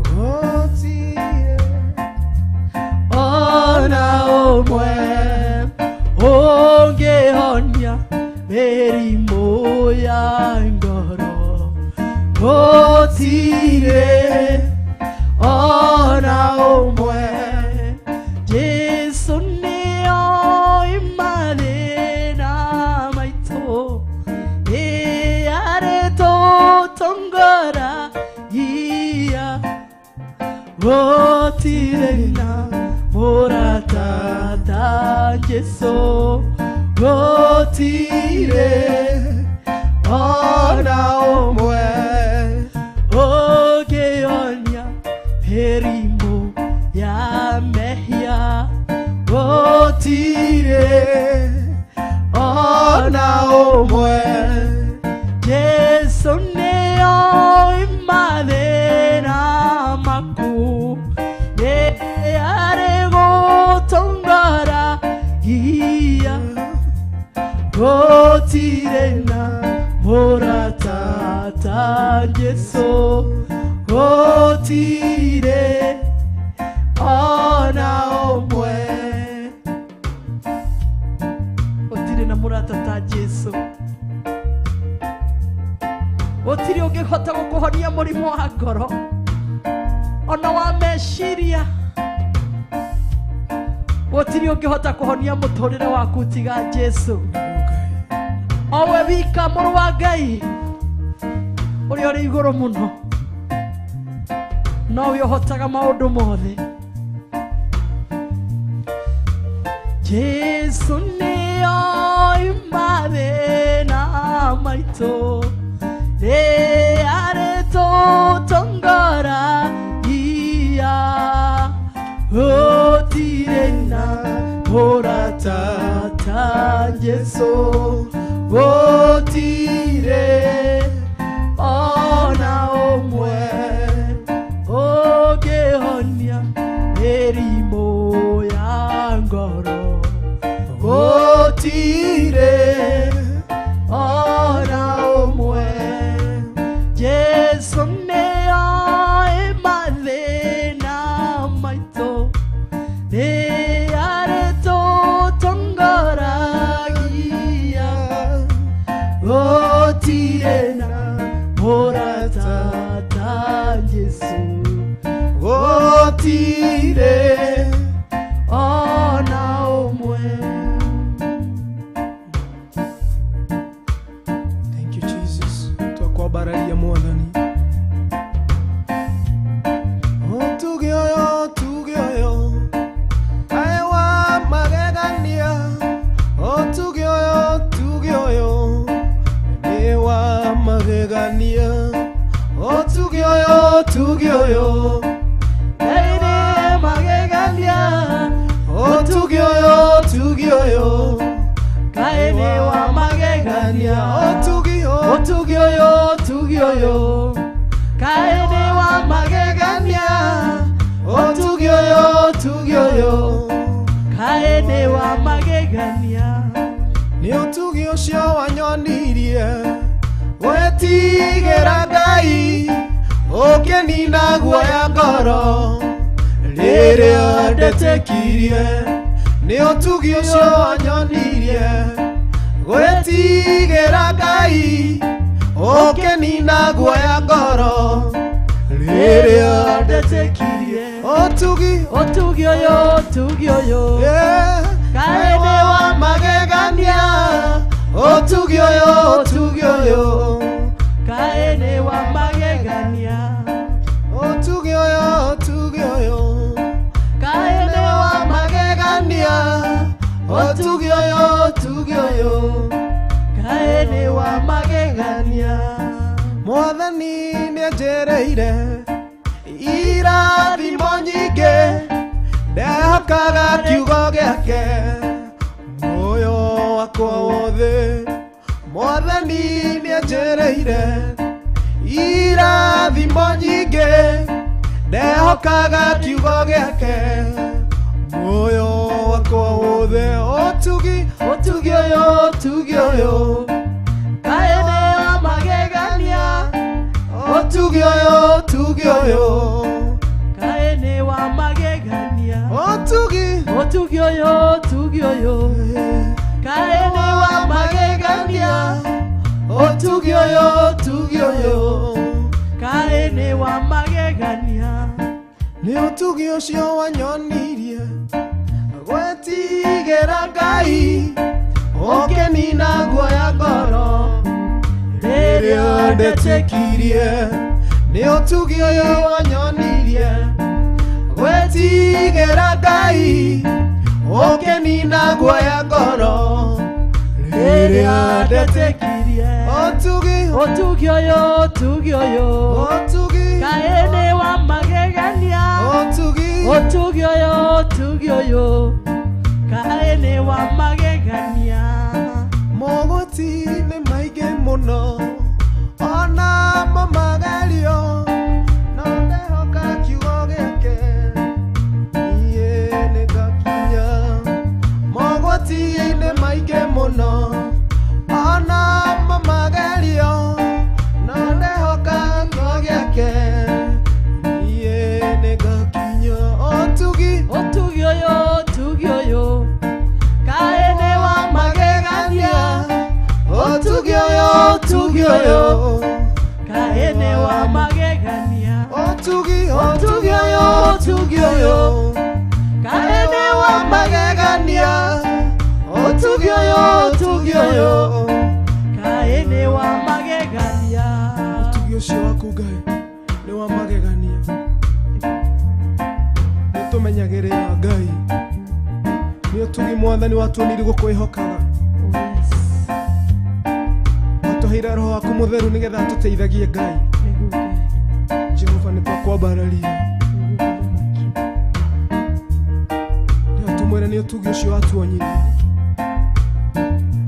Speaker 5: gũtirĩ Gũtirĩ na mũrata ta Jesũ, gũtirĩ
Speaker 4: ona ũmwe
Speaker 5: ũngĩonia mĩrimũ ya mehia,
Speaker 4: gũtirĩ ona ũmwe.
Speaker 5: Jesũ nĩoĩ mathĩna maku, nĩarĩ gũtongoragia, gũtirĩ na mũrata ta Jesũ, gũtirĩ ona ũmwe. Gũtirĩ na mũrata ta Jesũ, gũtirĩ ũngĩhota gũkũhonia mũrimũ wa ngoro ona wa meciria, gũtirĩ ũngĩhota kũhonia mũtũrĩre waku tiga Jesũ. Owe wika mũrũ wa Ngai ũrĩa ũrĩ igũrũ mũno, nowe ũhotaga maũndũ mothe. Jesũ nĩoĩ mathĩna maitũ, nĩarĩ tũtongoragia, gũtirĩ na mũrata ta Jesũ,
Speaker 4: gũtirĩ
Speaker 5: ona ũmwe ũngĩhonia mĩrimũ ya ngoro,
Speaker 4: gũtirĩ
Speaker 5: ona ũmwe. Jesũ nĩoĩ mathĩna maitũ, nĩarĩ tũtongoragia, gũtirĩ na mũrata ta Jesũ,
Speaker 4: gũtirĩ
Speaker 5: ona ũmwe.
Speaker 4: Thank you Jesus, twakwambararia mwathani. Ũtugi ũyũ, ũtugi ũyũ, kaĩ wa magegania, ũtugi ũyũ, ũtugi ũyũ, nĩ wa magegania, ũtugi ũyũ, ũtugi ũyũ,
Speaker 5: Nĩ magegania,
Speaker 4: ũtugi ũyũ, ũtugi ũyũ,
Speaker 5: kaĩ nĩ wa magegania,
Speaker 4: ũtugi ũyũ,
Speaker 5: ũtugi ũyũ, ũtugi ũyũ, kaĩ nĩ wa magegania,
Speaker 4: ũtugi ũyũ, ũtugi ũyũ,
Speaker 5: kaĩ nĩ wa magegania.
Speaker 4: Nĩ ũtugi ũcio wanyonirie gwĩtigĩra Ngai, ũkĩnina guoya ngoro rĩrĩa ndetĩkirie. Nĩ ũtugi ũcio wanyonirie gwĩtigĩra Ngai, ũkĩnina guoya ngoro rĩrĩa
Speaker 5: ndetĩkirie.
Speaker 4: Ũtugi,
Speaker 5: Ũtugi ũyũ, ũtugi ũyũ,
Speaker 4: kaĩ nĩ wa magegania, ũtugi ũyũ, ũtugi ũyũ,
Speaker 5: kaĩ nĩ wa magegania,
Speaker 4: ũtugi ũyũ, ũtugi ũyũ,
Speaker 5: kaĩ nĩ wa
Speaker 4: magegania, ũtugi ũyũ, ũtugi ũyũ,
Speaker 5: kaĩ nĩ wa magegania.
Speaker 4: Mwathani nĩanjĩrĩire irathimo nyingĩ, ndehokaga kiugo gĩake muoyo wakwa wothe. Mwathani nĩanjĩrĩire irathimo nyingĩ, ndehokaga kiugo gĩake muoyo wakwa wothe. Ũtugi,
Speaker 5: Ũtugi ũyũ, ũtugi ũyũ, kaĩ nĩ wa magegania,
Speaker 4: ũtugi ũyũ, ũtugi ũyũ,
Speaker 5: kaĩ nĩ wa magegania,
Speaker 4: ũtugi,
Speaker 5: ũtugi ũyũ, ũtugi ũyũ, kaĩ nĩ wa magegania,
Speaker 4: ũtugi ũyũ, ũtugi ũyũ,
Speaker 5: kaĩ nĩ wa magegania.
Speaker 4: Nĩ ũtugi ũcio wanyonirie gwĩtigĩra Ngai, ũkĩnina guoya ngoro rĩrĩa ndetĩkirie. Nĩ ũtugi ũyũ wanyonirie Ngai ũkĩnina guoya ngoro rĩrĩa ndetĩkirie ũtugi
Speaker 5: ũtugi ũyũ ũtugi ũyũ
Speaker 4: ũtugi
Speaker 5: kaĩ nĩ wa magegania
Speaker 4: ũtugi
Speaker 5: ũtugi ũyũ ũtugi ũyũ kaĩ nĩ wa magegania
Speaker 4: mogwati nĩ maingĩ mũno ona mamagerio no ndehoka kiugo gĩake niĩ nĩngakinya mogwati nĩ maingĩ mũno ona mamagerio no ndehoka kiugo gĩake niĩ nĩngakinya ũtugi
Speaker 5: ũtugi ũyũ ũtugi ũyũ kaĩ nĩ wa
Speaker 4: magegania ũtugi ũyũ ũtugi ũyũ
Speaker 5: kaĩ nĩ wa magegania
Speaker 4: ũtugi ũtugi ũyũ ũtugi ũyũ
Speaker 5: kaĩ nĩ wa
Speaker 4: magegania ũtugi ũyũ ũtugi ũyũ
Speaker 5: kaĩ nĩ wa magegania
Speaker 4: ũtugi ũcio waku Ngai nĩ wa magegania nĩ tũmenyagĩrĩra Ngai nĩ ũtugi mwathani watuonirie gũkwĩhokaga
Speaker 5: Oh, yes.
Speaker 4: watũheire roho waku mũtheru nĩgetha atũteithagie Ngai
Speaker 5: Nĩguo Ngai,
Speaker 4: Jehova nĩ twakwambararia
Speaker 5: nĩguo mũthamaki.
Speaker 4: nĩ tũmwĩre nĩ ũtugi ũcio watuonyirie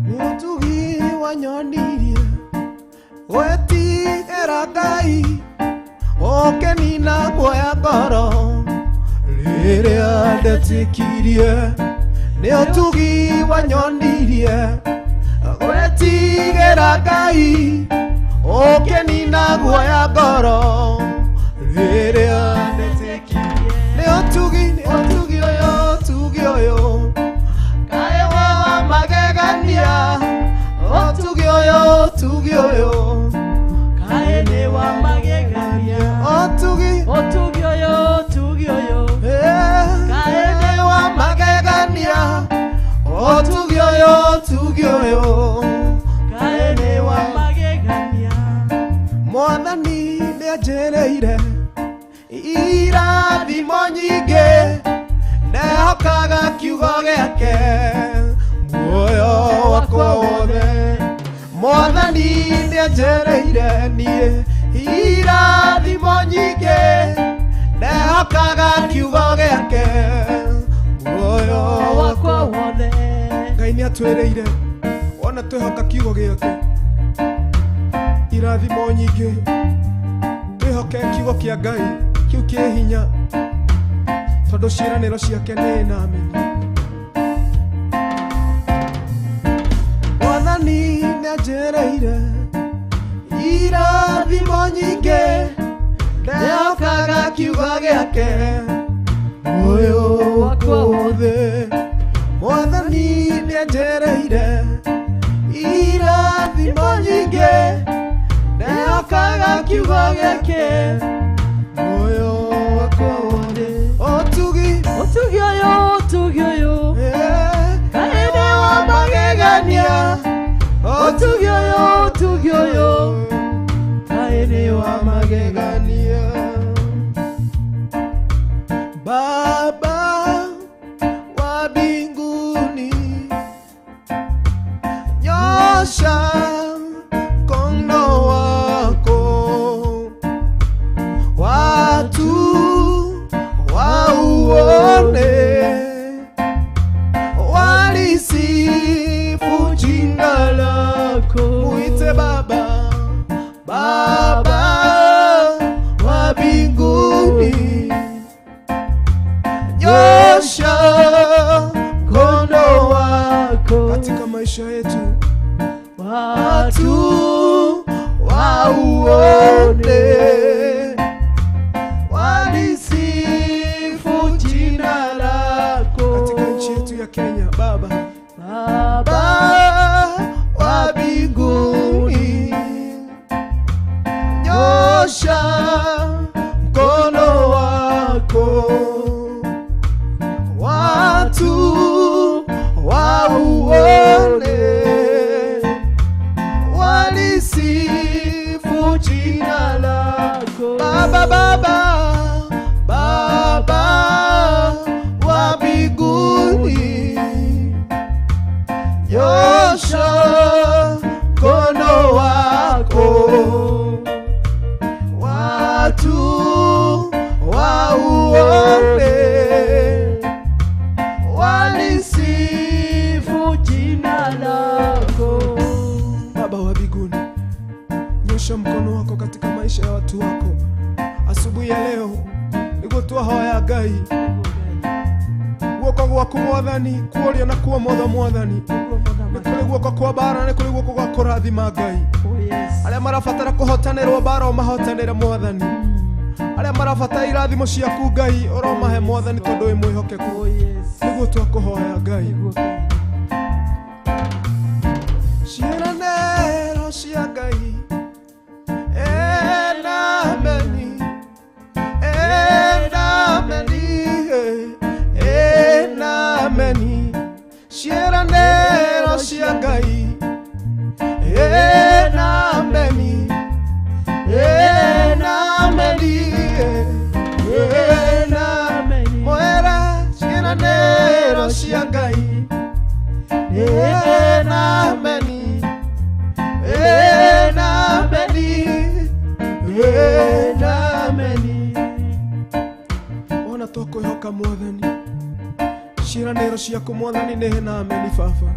Speaker 4: nĩ ũtugi wanyonirie gwĩtigĩra Ngai ũkĩnina guoya ngoro rĩrĩa ndetĩkirie nĩ ũtugi wanyonirie gwĩtigĩra Ngai ũkĩnina guoya ngoro rĩrĩa ndetĩkirie nĩ ũtugi nĩ ũtugi ũyũ ũtugi ũyũ kaĩ wa magegania ũtugi ũyũ ũtugi ũyũ
Speaker 5: Kaĩ nĩ wa magegania
Speaker 4: ũtugi
Speaker 5: ũtugi ũyũ ũtugi ũyũ
Speaker 4: kaĩ nĩ wa magegania ũtugi ũyũ ũtugi ũyũ
Speaker 5: kaĩ nĩ wa magegania
Speaker 4: mwathani nĩ anjĩrĩire irathimo nyingĩ ndehokaga kiugo gĩake muoyo wakwa wothe mwathani nĩ anjĩrĩire niĩ irathimo nyingĩ ndehokaga kiugo gĩake muoyo
Speaker 5: wakwa wothe
Speaker 4: Ngai nĩ atwĩrĩire wona twĩhoka kiugo gĩake irathimo nyingĩ twĩhoke kiugo kĩa Ngai kĩu kĩ hinya tondũ ciĩranĩro ciake nĩ namini mwathani nĩ anjĩrĩire irathimo nyingĩ ndehokaga kiugo gĩake muoyo wakwa wothe mwathani nĩ anjĩrĩire irathimo nyingĩ ndehokaga kiugo gĩake muoyo wakwa wothe ũtugi
Speaker 5: ũtugi ũyũ ũtugi ũyũ
Speaker 4: kaĩ nĩ wa magegania
Speaker 5: ũtugi ũyũ ũtugi ũyũ kaĩ nĩ wa
Speaker 4: magegania Baba wa mbinguni nyosha mkono wako watu wauone walisifu jina lako muite Baba Baba twahoya Ngai. Guoko gwaku mwathani kuoria na kuomotho mwathani. Nĩ kũrĩ guoko kwa mbara, nĩ kũrĩ guoko gwa kũrathima Ngai. Arĩa marabatara kũhotanĩrwo mbara ũmahotanĩre mwathani. Arĩa marabatara irathimo ciaku Ngai ũromahe mwathani tondũ wĩ mwĩhokeku. Nĩguo twakũhoya Ngai. Ciĩranĩro cia Ngai ena ameni, ena ameni, ena ameni. Ciĩranĩro cia Ngai ena ameni, ena ameni, ena ameni. Mwera ciĩranĩro cia Ngai ena ameni, ena ameni, ena ameni. Ona twakwĩhoka mwathani, ciĩranĩro ciaku mwathani nĩ na ameni baba.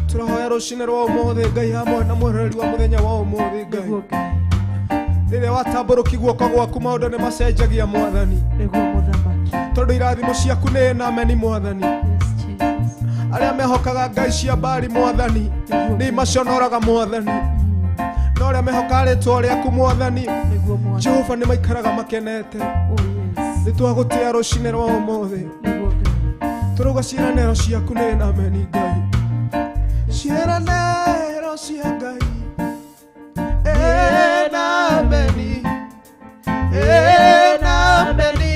Speaker 4: Tũrahoya rũcinĩ rwa ũmũthĩ Ngai hamwe na mwĩroreri wa mũthenya wa ũmũthĩ Ngai. Rĩrĩa watambũrũkia guoko gwaku maũndũ nĩ macenjagia mwathani. Tondũ irathimo ciaku nĩ na ameni mwathani. Arĩa mehokaga Ngai cia mbari mwathani nĩ maconoraga mwathani. No arĩa mehokaga rĩtwa rĩaku mwathani Jehova nĩ maikaraga makenete. Nĩ twagũtĩa rũcinĩ rwa ũmũthĩ. Tũrauga ciĩranĩro ciaku nĩ na ameni Ngai. Ciĩranĩro cia Ngai ena ameni, ena ameni,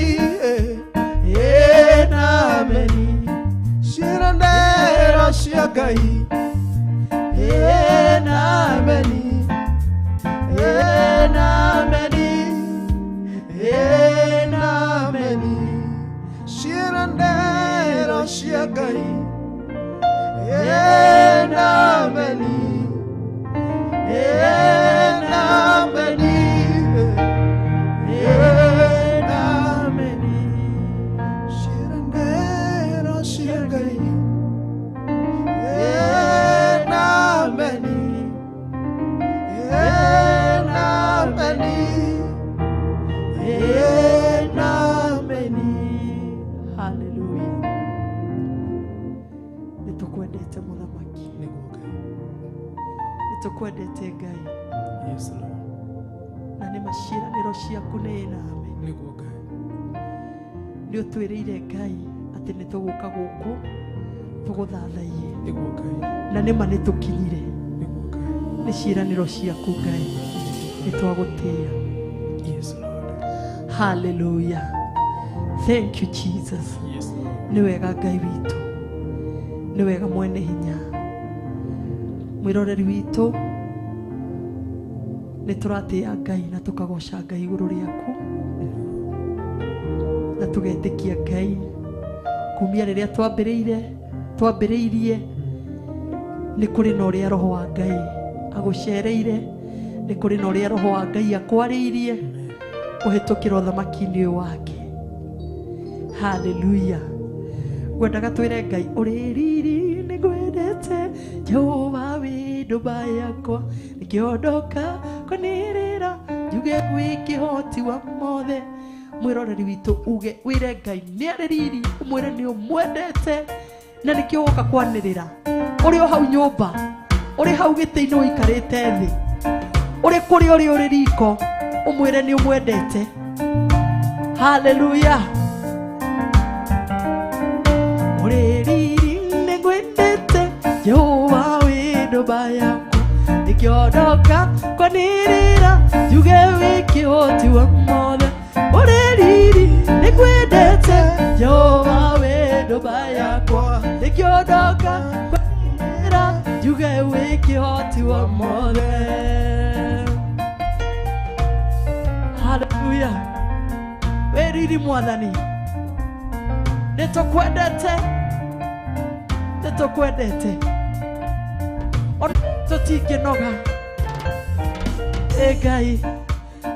Speaker 4: ena ameni. Ciĩranĩro cia Ngai ena ameni, ena ameni, ena ameni. Ciĩranĩro cia Ngai ena ameni, ena ameni, ena ameni. Ciĩranĩro cia Ngai ena ameni, ena ameni, ena ameni.
Speaker 5: Hallelujah. Nĩtũkwendete mũthamaki. Nĩtũkwendete Ngai. Na nĩ maciĩranĩro ciaku nĩ na ameni. Nĩ ũtwĩrĩire Ngai atĩ nĩ tũgũka gũkũ tũgũthathaiye. Na nĩ ma nĩ tũkinyire. Nĩ ciĩranĩro ciaku Ngai. Nĩ twagũtĩĩa. Hallelujah. Thank you Jesus. Nĩ wega Ngai witũ. Nĩ wega mwene hinya. Mwĩroreri witũ nĩ tũratĩĩa Ngai na tũkagoca Ngai igũrũ rĩaku na tũgetĩkia Ngai kumia rĩrĩa twambĩrĩirie nĩ kũrĩ na ũrĩa Roho wa Ngai agũcereire, nĩ kũrĩ na ũrĩa Roho wa Ngai akwarĩirie kũhĩtũkĩra ũthamaki-inĩ ũyũ wake. Hallelujah. Ngwendaga twĩre Ngai ũrĩ riri nĩ ngwendete Jehova wĩ ndũmba yakwa nĩkĩondoka kwanĩrĩra njuge wĩ kĩhoti wa mothe. Mwĩroreri witũ uge wĩre Ngai nĩ arĩ riri, ũmwĩre nĩ ũmwendete na nĩkĩo woka kwanĩrĩra. Ũrĩ o hau nyũmba, ũrĩ hau gĩtĩ-inĩ ũikarĩte thĩ, ũrĩ kũrĩa ũrĩ ũrĩ riko, ũmwĩre nĩ ũmwendete. Hallelujah. Ũrĩ riri nĩ ngwendete Jehova wĩ ndũmba yakwa nĩkĩondoka kwanĩrĩra njuge wĩ kĩhoti wa mothe. Ũrĩ riri nĩ ngwendete Jehova wĩ ndũmba yakwa nĩkĩondoka kwanĩrĩra njuge wĩ kĩhoti wa mothe. Hallelujah. Wĩ riri mwathani nĩ tũkwendete, nĩ tũkwendete ona tũtingĩnoga. Ĩ Ngai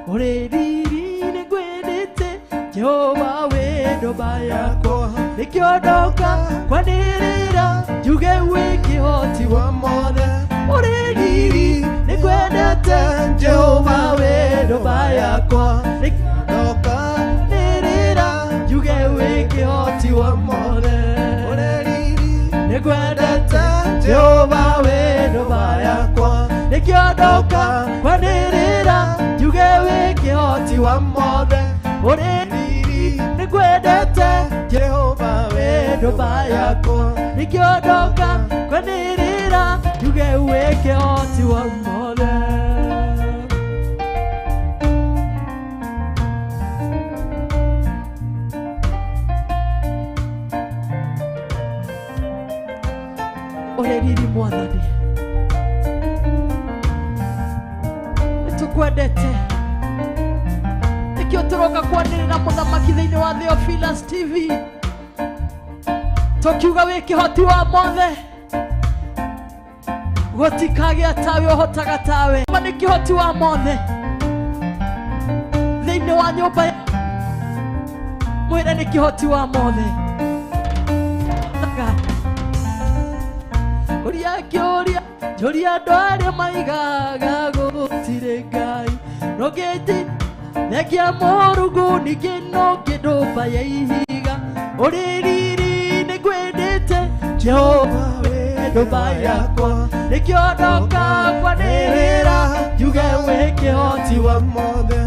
Speaker 5: ũrĩ riri nĩ ngwendete Jehova wĩ ndũmba yakwa nĩkĩondoka kwanĩrĩra njuge wĩ kĩhoti wa mothe. Ũrĩ riri nĩ ngwendete Jehova wĩ ndũmba yakwa nĩkĩondoka
Speaker 4: mothe
Speaker 5: Ũrĩ
Speaker 4: riri
Speaker 5: nĩngwendete
Speaker 4: Jehova wĩ
Speaker 5: ndũmba yakwa nĩkĩo ndoka kwanĩrĩra njuge wĩ kĩhoti wa mothe. Ũrĩ riri mwathani nĩtũkwendete nĩkĩo tũroka kwanĩrĩra mũthamaki thĩinĩ wa Theophilus TV tũkiuga wĩ kĩhoti wa mothe gũtikagĩa tawe ũhotaga tawe ma nĩ kĩhoti wa mothe thĩinĩ wa nyũmba mwĩre nĩ kĩhoti wa mothe. Ũria kĩũria njũria andũ arĩa maigaga gũtirĩ Ngai nũngĩti thengia Mũrungu ningĩ nũngĩ ndũmba ya ihiga ũrĩ riri nĩngwendete Jehova wĩ ndũmba yakwa nĩkĩo ndoka kwanĩrĩra njuge wĩ kĩhoti
Speaker 4: wa mothe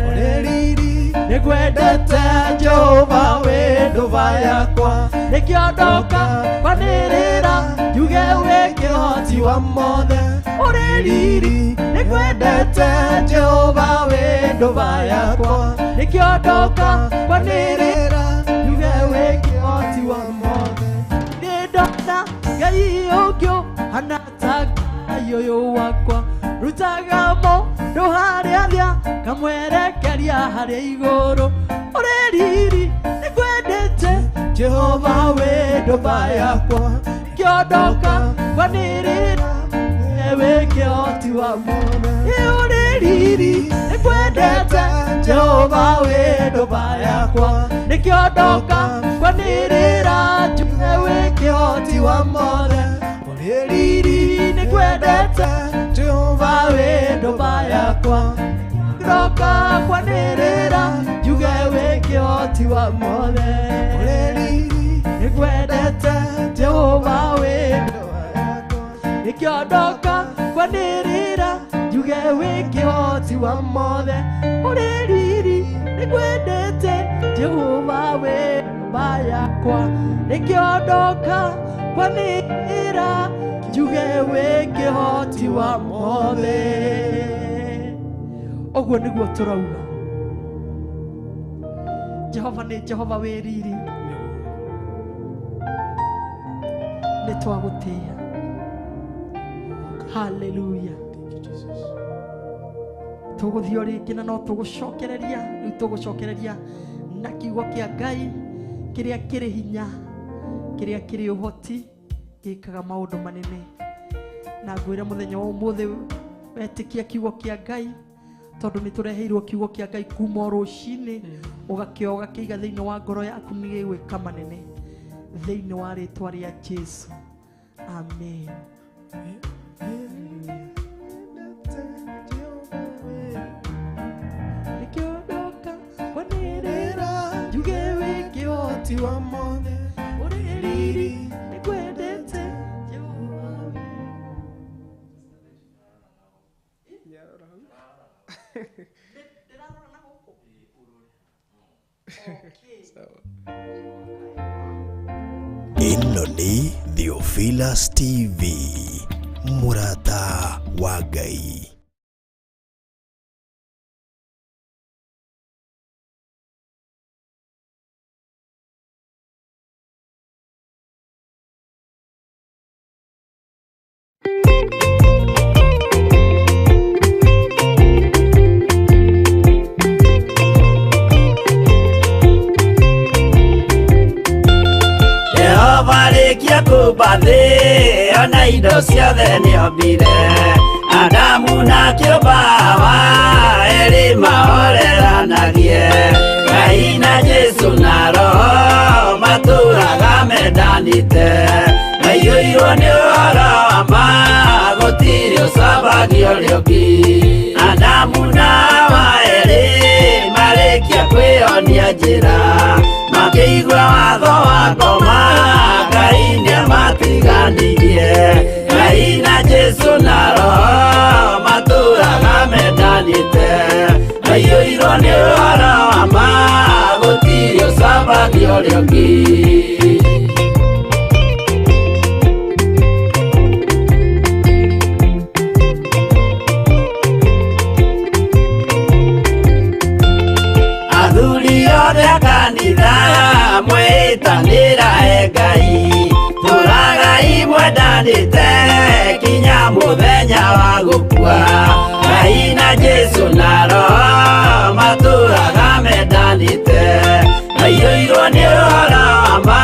Speaker 4: ũrĩ riri
Speaker 5: nĩngwendete
Speaker 4: Jehova wĩ ndũmba yakwa
Speaker 5: nĩkĩo ndoka kwanĩrĩra njuge wĩ kĩhoti
Speaker 4: wa mothe
Speaker 5: ũrĩ riri
Speaker 4: nĩngwendete Jehova wĩ ndũmba yakwa
Speaker 5: nĩkĩo ndoka kwanĩrĩra
Speaker 4: njuge wĩ kĩhoti wa mothe.
Speaker 5: Nĩndona Ngai ũngĩ ũhana ta Ngai ũyũ wakwa rutaga mũndũ harĩa thĩ akamwerekeria harĩa igũrũ ũrĩ riri nĩngwendete
Speaker 4: Jehova wĩ ndũmba yakwa
Speaker 5: nĩkĩo ndoka kwanĩrĩra wĩ kĩhoti wa
Speaker 4: mothe
Speaker 5: ũrĩ riri nĩngwendete
Speaker 4: Jehova wĩ ndũmba yakwa
Speaker 5: nĩkĩo ndoka kwanĩrĩra njuge wĩ kĩhoti
Speaker 4: wa mothe ũrĩ riri
Speaker 5: nĩngwendete
Speaker 4: Jehova wĩ
Speaker 5: ndũmba yakwa ndoka kwanĩrĩra njuge wĩ kĩhoti wa mothe
Speaker 4: ũrĩ riri
Speaker 5: nĩngwendete Jehova wĩ
Speaker 4: ndũmba yakwa
Speaker 5: nĩkĩo ndoka kwanĩrĩra njuge wĩ kĩhoti wa mothe ũrĩ riri nĩngwendete Jehova wĩ ndũmba yakwa nĩkĩo ndoka kwanĩrĩra njuge wĩ kĩhoti wa mothe. Ũguo nĩguo tũrauga Jehova nĩ Jehova wĩ riri nĩtwagũtĩĩa. Hallelujah. Tũgũthiĩ o rĩngĩ na no tũgũcokereria rĩu tũgũcokereria na kiugo kĩa Ngai kĩrĩa kĩrĩ hinya kĩrĩa kĩrĩ ũhoti gĩkaga maũndũ manene na ngwĩre mũthenya wa ũmũthĩ wetĩkia kiugo kĩa Ngai tondũ nĩtũreheirwo kiugo kĩa Ngai kuma o rũcinĩ ũgakĩoya ũgakĩiga thĩinĩ wa ngoro yaku nĩgĩgwĩka manene thĩinĩ wa rĩtwa rĩa Jesu. Amen. Nĩkĩo ndoka kwanĩrĩra njuge wĩ kĩhoti
Speaker 4: wa mothe
Speaker 5: ũrĩ riri nĩngwendete Jehova wĩ ndĩrarora na gũkũ.
Speaker 1: Ĩno nĩ Theophilus TV mũrata wa Ngai.
Speaker 3: Jehova arĩkia kũmba thĩ ona indo ciothe nĩombire Adamu na kĩũmba Hawa erĩ mahoreranagie Ngai na Jesu na Roho matũraga mendanĩte maiyũirwo nĩ ũhoro wa ma gũtirĩ ũcambagio ũrĩa ũngĩ Adamu na Hawa erĩ marĩkia kwĩyonia njĩra makĩigua watho wa ngoma Ngai nĩamatiganirie Ngai na Jesu na Roho matũraga mendanĩte maiyũirwo nĩ ũhoro
Speaker 8: ũrĩa ũngĩ. Athuri othe a kanitha mwĩtanĩra e Ngai, tũragai mwendanĩte kinya mũthenya wa gũkua. Ngai na Jesũ na Roho matũraga mendanĩte, maiyũirwo nĩ ũhoro wa ma,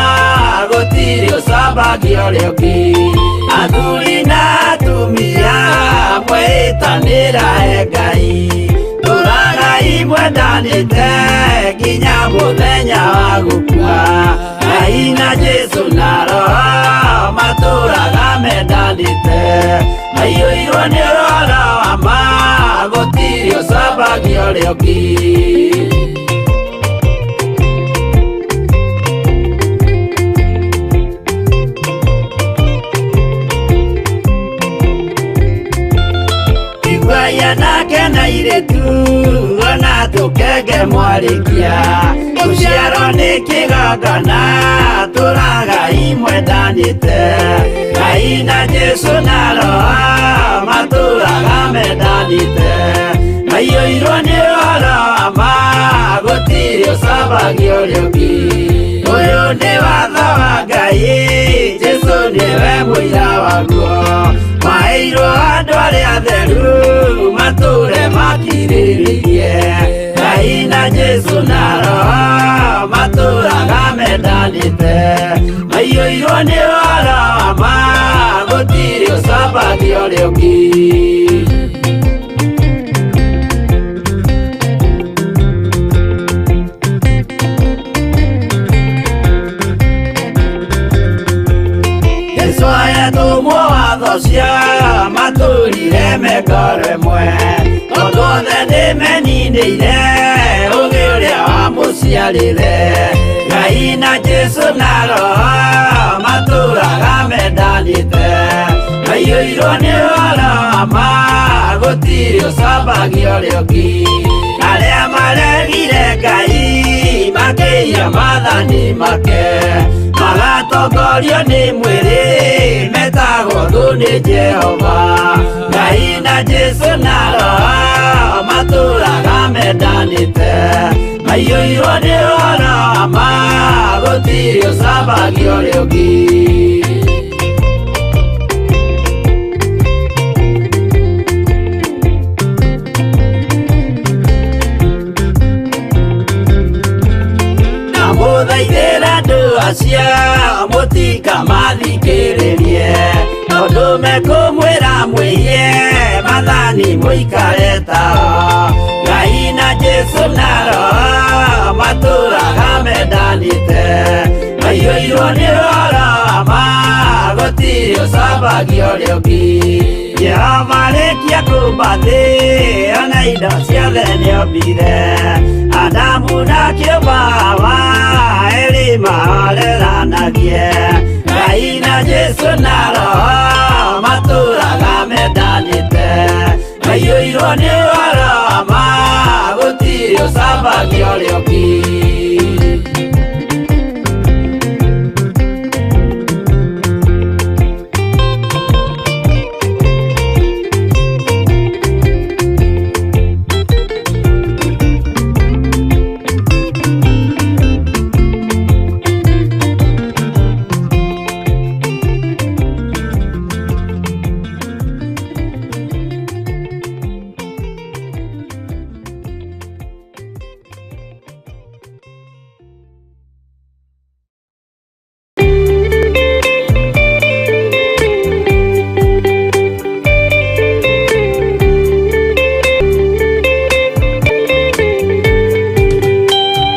Speaker 8: gũtirĩ ũcambagia ũrĩa ũngĩ. Athuri na atumia mwĩtanĩra e Ngai, tũragai mwendanĩte kinya mũthenya wa gũkua. Ngai na Jesũ na Roho matũraga mendanĩte, maiyũirwo nĩ ũhoro wa ma, gũtirĩ ũcambagia ũrĩa ũngĩ. Iguai anake na airĩtu ona tũkenge mwarĩkia, gũciarwo nĩ kĩgongona tũragai mwendanĩte. Ngai na Jesũ na Roho matũraga mendanĩte, maiyũirwo nĩ ũhoro wa ma, gũtirĩ ũcambagia ũrĩa ũngĩ. Ũyũ nĩ watho wa Ngai, Jesũ nĩwe mũira waguo, maheirwo andũ arĩa atheru matũre makirĩrĩirie. Ngai na Jesũ na Roho matũraga mendanĩte, maiyũirwo nĩ ũhoro wa ma, gũtirĩ ũcambagia ũrĩa ũngĩ. Jesũ ayatũmwo watho cia matũrire mengoro ĩmwe, tondũ othe nĩmeninĩire ũgĩ ũrĩa wamũciarire. Ngai na Jesũ na Roho matũraga mendanĩte, maiyũirwo nĩ ũhoro wa ma, gũtirĩ ũcambagia ũrĩa ũngĩ. Arĩa maregire Ngai makĩiya maathani make, magatongorio nĩ mwĩrĩ metagwo thũ nĩ Jehova. Ngai na Jesũ na Roho matũraga mendanĩte, maiyũirwo nĩ ũhoro wa ma, gũtirĩ ũcambagia ũrĩa ũngĩ. Ndamũthaithĩra andũ acio mũtikamathikĩrĩrie, tondũ mekũmwĩra mwĩhie maathani mũikare tao. Ngai na Jesũ na Roho matũraga mendanĩte, maiyũirwo nĩ ũhoro wa ma, gũtirĩ ũcambagia ũrĩa ũngĩ. Jehova arĩkia kũũmba thĩ ona indo ciothe nĩombire, Adamu na kĩũmba Hawa erĩ mahoreranagie. Ngai na Jesũ na Roho matũraga mendanĩte, maiyũirwo nĩ ũhoro wa ma, gũtirĩ ũcambagia ũrĩa ũngĩ.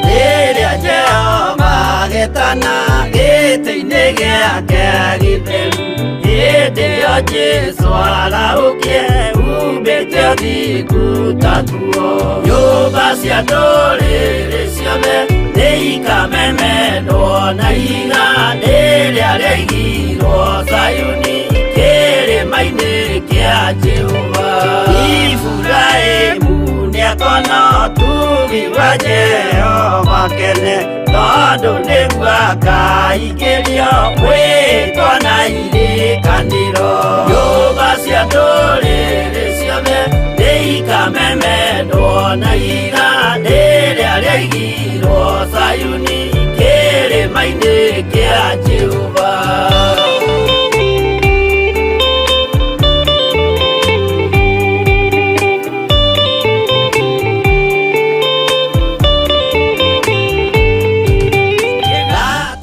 Speaker 8: Rĩrĩa Jehova agetana gĩtĩ-inĩ gĩake gĩtheru, hĩndĩ ĩyo Jesũ arahũkie umbĩte ũthingu ta nguo. Nyũmba cia ndũrĩrĩ ciothe nĩikamemendwo na ihiga rĩrĩa rĩaigirwo Zayuni kĩrĩma-inĩ kĩa Jehova. Iburahĩmu nĩakona ũtugi wa Jehova kene, Tondũ nĩguo akaingĩrio mwĩtwa na irĩkanĩro. Nyũmba cia ndũrĩrĩ ciothe nĩikamemendwo na ihiga rĩrĩa rĩaigirwo Zayuni kĩrĩma-inĩ kĩa Jehova.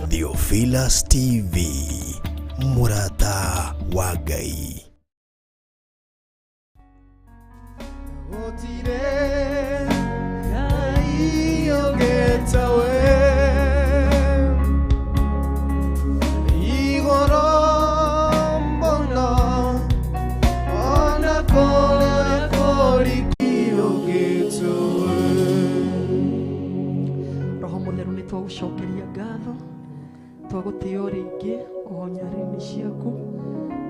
Speaker 1: Theophilus TV, mũrata wa Ngai.
Speaker 4: Gũtirĩ Ngai ũngĩ tawe. Igũrũ mũno, ona kũrĩa kũriku ũngĩ tawe.
Speaker 5: Roho Mũtheru, nĩ twagũcokeria ngatho, twagũtĩo rĩngĩ o nyarĩrĩ ciaku,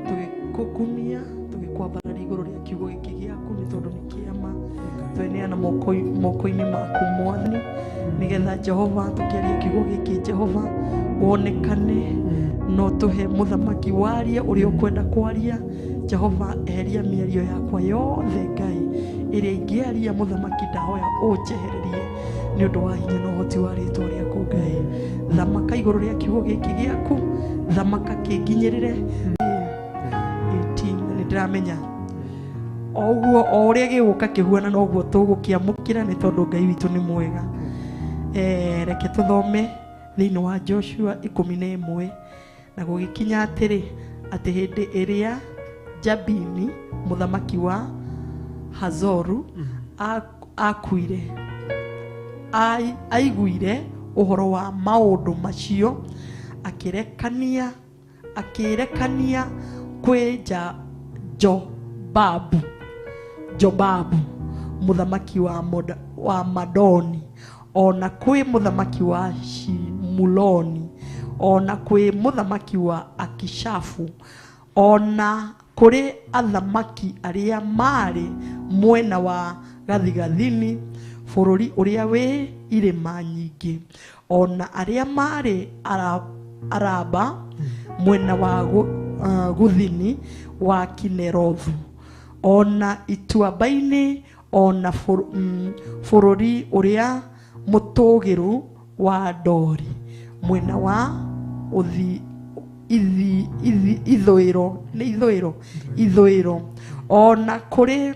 Speaker 5: tũgĩkũkumia, tũgĩkwambararia igũrũ rĩa kiugo gĩkĩ gĩaku, nĩ tondũ nĩ kĩama. Tweneana moko-inĩ maku, Mwathani, nĩgetha Jehova tũkĩaria kiugo gĩkĩ, Jehova wonekane no tũhe mũthamaki warie ũrĩa ũkwenda kwaria. Jehova, eheria mĩario yakwa yothe, Ngai, ĩrĩa ingĩaria. Mũthamaki, ndahoya ũnjehererie nĩ ũndũ wa hinya na ũhoti wa rĩtwa rĩaku. Ngai, thamaka igũrũ rĩa kiugo gĩkĩ gĩaku, thamaka kĩnginyĩrĩre. 18 nĩ ndĩramenya o ũguo, o ũrĩa gĩgũka kĩhuana noguo tũgũkĩamũkĩra, nĩ tondũ Ngai witũ nĩ mwega. Reke tũthome thĩinĩ wa Joshua 11. Na gũgĩkinya atĩrĩ, atĩ hĩndĩ ĩrĩa Jabini mũthamaki wa Hazoru akuire, aiguire ũhoro wa maũndũ macio, akĩrekania kwĩ Jobabu mũthamaki wa Madoni, ona kwĩ mũthamaki wa Shimuloni, ona kwĩ mũthamaki wa Akishafu, ona kũrĩ athamaki arĩa marĩ mwena wa gathigathini, bũrũri ũrĩa wĩ irĩma nyingĩ, ona arĩa marĩ Araba mwena wa gũthini wa Kinerothu, ona ituamba-inĩ, ona bũrũri ũrĩa mũtũũgĩru wa Dori mwena wa ũthi ithi, ithi, ithũĩro, nĩ ithũĩro, ona kũrĩ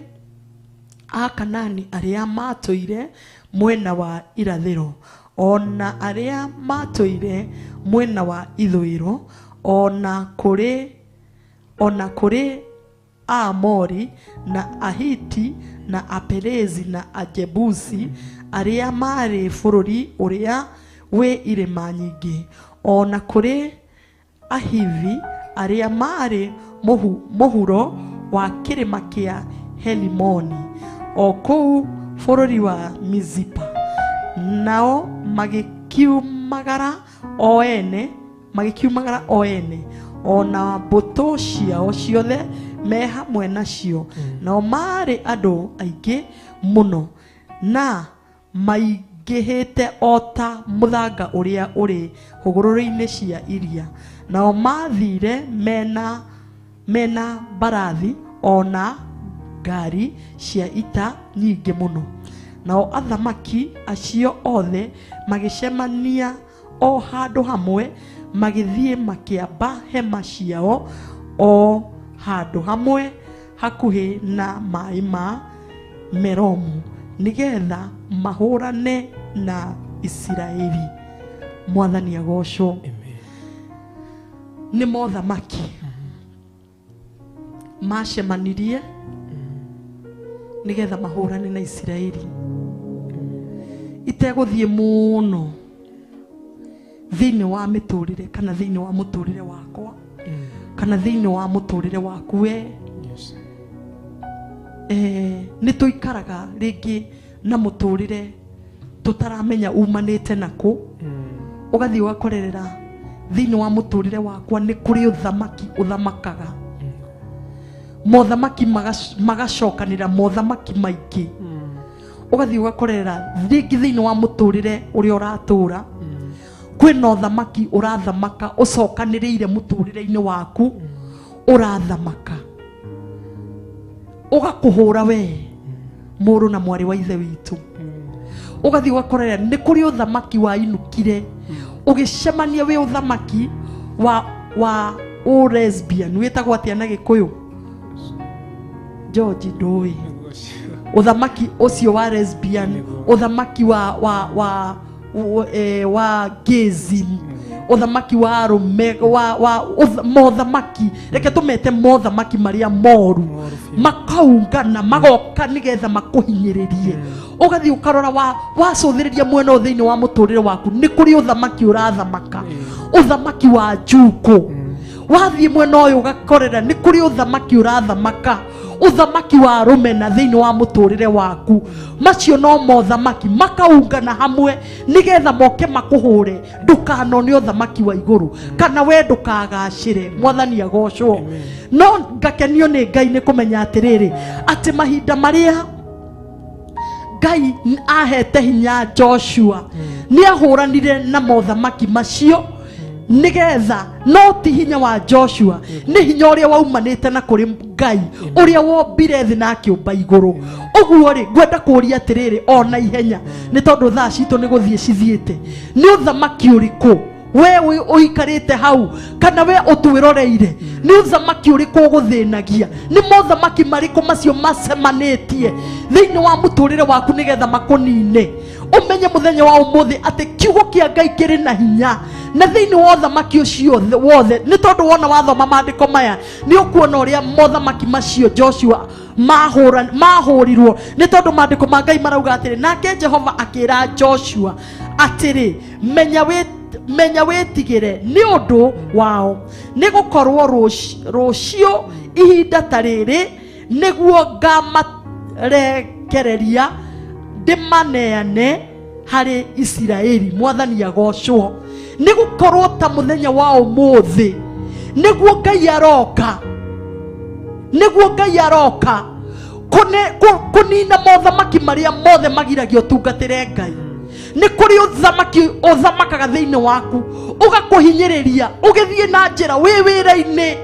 Speaker 5: Akanani arĩa matũire mwena wa irathĩro, ona arĩa matũire mwena wa ithũĩro, ona kũrĩ Aamori na Ahiti na Aperezi na Ajebusi arĩa marĩ bũrũri ũrĩa wĩ irĩma nyingĩ, ona kũrĩ Ahivi arĩa marĩ mũhuro wa kĩrĩma kĩa Helimoni, o kũu bũrũri wa Mizipa. Nao magĩkiumagara o ene ona mbũtũ ciao ciothe me hamwe nacio, nao marĩ andũ aingĩ mũno na maingĩhĩte o ta mũthanga ũrĩa ũrĩ hũgũrũrũ-inĩ cia iria. Nao mathire mena mbarathi ona ngari cia ita nyingĩ mũno. Nao athamaki acio othe magĩcemania o handũ hamwe, magĩthiĩ makĩamba hema ciao o handũ hamwe hakuhĩ na maĩ ma Meromu, nĩgetha mahũrane na Isiraeli. Mwathani agocwo. Nĩ mothamaki macemanirie nĩgetha mahũrane na Isiraeli. Itegũthiĩ mũno thĩinĩ wa mĩtũrĩre, kana thĩinĩ wa mũtũrĩre wakwa, kana thĩinĩ wa mũtũrĩre waku we, nĩ tũikaraga rĩngĩ na mũtũrĩre tũtaramenya umanĩte nakũ. Ũgathiĩ ũgakorerera thĩinĩ wa mũtũrĩre wakwa nĩ kũrĩ ũthamaki ũthamakaga, mothamaki magacokanĩra, mothamaki maingĩ. Ũgathiĩ ũgakorerera rĩngĩ thĩinĩ wa mũtũrĩre ũrĩa ũratũra. Kwĩna ũthamaki ũrathamaka ũcokanĩrĩire mũtũrĩre-inĩ waku ũrathamaka ũgakũhũra we mũrũ na mwarĩ wa ithe witũ ũgathiĩ ũgakorera nĩ kũrĩ ũthamaki wainũkire ũgĩcemania wĩ ũthamaki wa lesbian wĩtagwo atĩa na Gĩkũyũ George ndũĩ ũthamaki ũcio wa lesbian ũthamaki wa gayism ũthamaki wa arũme wa mothamaki reke tũmete mothamaki marĩa moru makaungana magoka nĩgetha makũhinyĩrĩrie ũgathiĩ ũkarora wacũthĩrĩria mwena ũyũ thĩinĩ wa mũtũrĩre waku nĩ kũrĩ ũthamaki ũrathamaka ũthamaki wa njukũ wathiĩ mwena ũyũ ũgakorera nĩ kũrĩ ũthamaki ũrathamaka ũthamaki wa rũmena thĩinĩ wa mũtũrĩre waku macio no mothamaki makaungana hamwe nĩgetha moke makũhũre ndũkanone ũthamaki wa igũrũ kana we ndũkagacĩre mwathani agocwo no ngakenio nĩ Ngai nĩ kũmenya atĩrĩrĩ atĩ mahinda marĩa Ngai ahete hinya Joshua nĩ ahũranire na mothamaki macio nigetha no ti hinya wa Joshua nĩ hinya ũrĩa waumanĩte na kũrĩ Ngai ũrĩa wombire thĩ na akĩũmba igũrũ ũguo rĩ ngwenda kũũria atĩrĩrĩ ona ihenya nĩ tondũ thaa citũ nĩ gũthiĩ cithiĩte nĩ ũthamaki ũrĩkũ we ũikarĩte hau kana we ũtwĩroreire nĩ ũthamaki ũrĩkũ ũgũthĩnagia nĩ mothamaki marĩkũ macio macemanĩtie thĩinĩ wa mũtũrĩre waku nĩgetha makũnine umenye muthenya wa umuthi ati kiugo kia Ngai kiri na hinya na thiini wa thamaki ucio wothe ni tondu wona wathoma maandiko maya ni ukuona uria mothamaki macio Joshua mahurirwo ni tondu maandiko ma Ngai marauga atiri nake Jehova akira Joshua atiri menya witigire ni undu wao ni gukorwo rucio ihinda ta riri niguo ngamarekereria ndimaneane hari Isiraeli mwathani agocwo ni gukorwo ta muthenya wa umuthi niguo Ngai aroka kunina mothamaki maria mothe magiragia utungatire Ngai ni kuri uthamaki uthamakaga thiini waku ugakuhinyiriria ugithie na njira wi wira-ini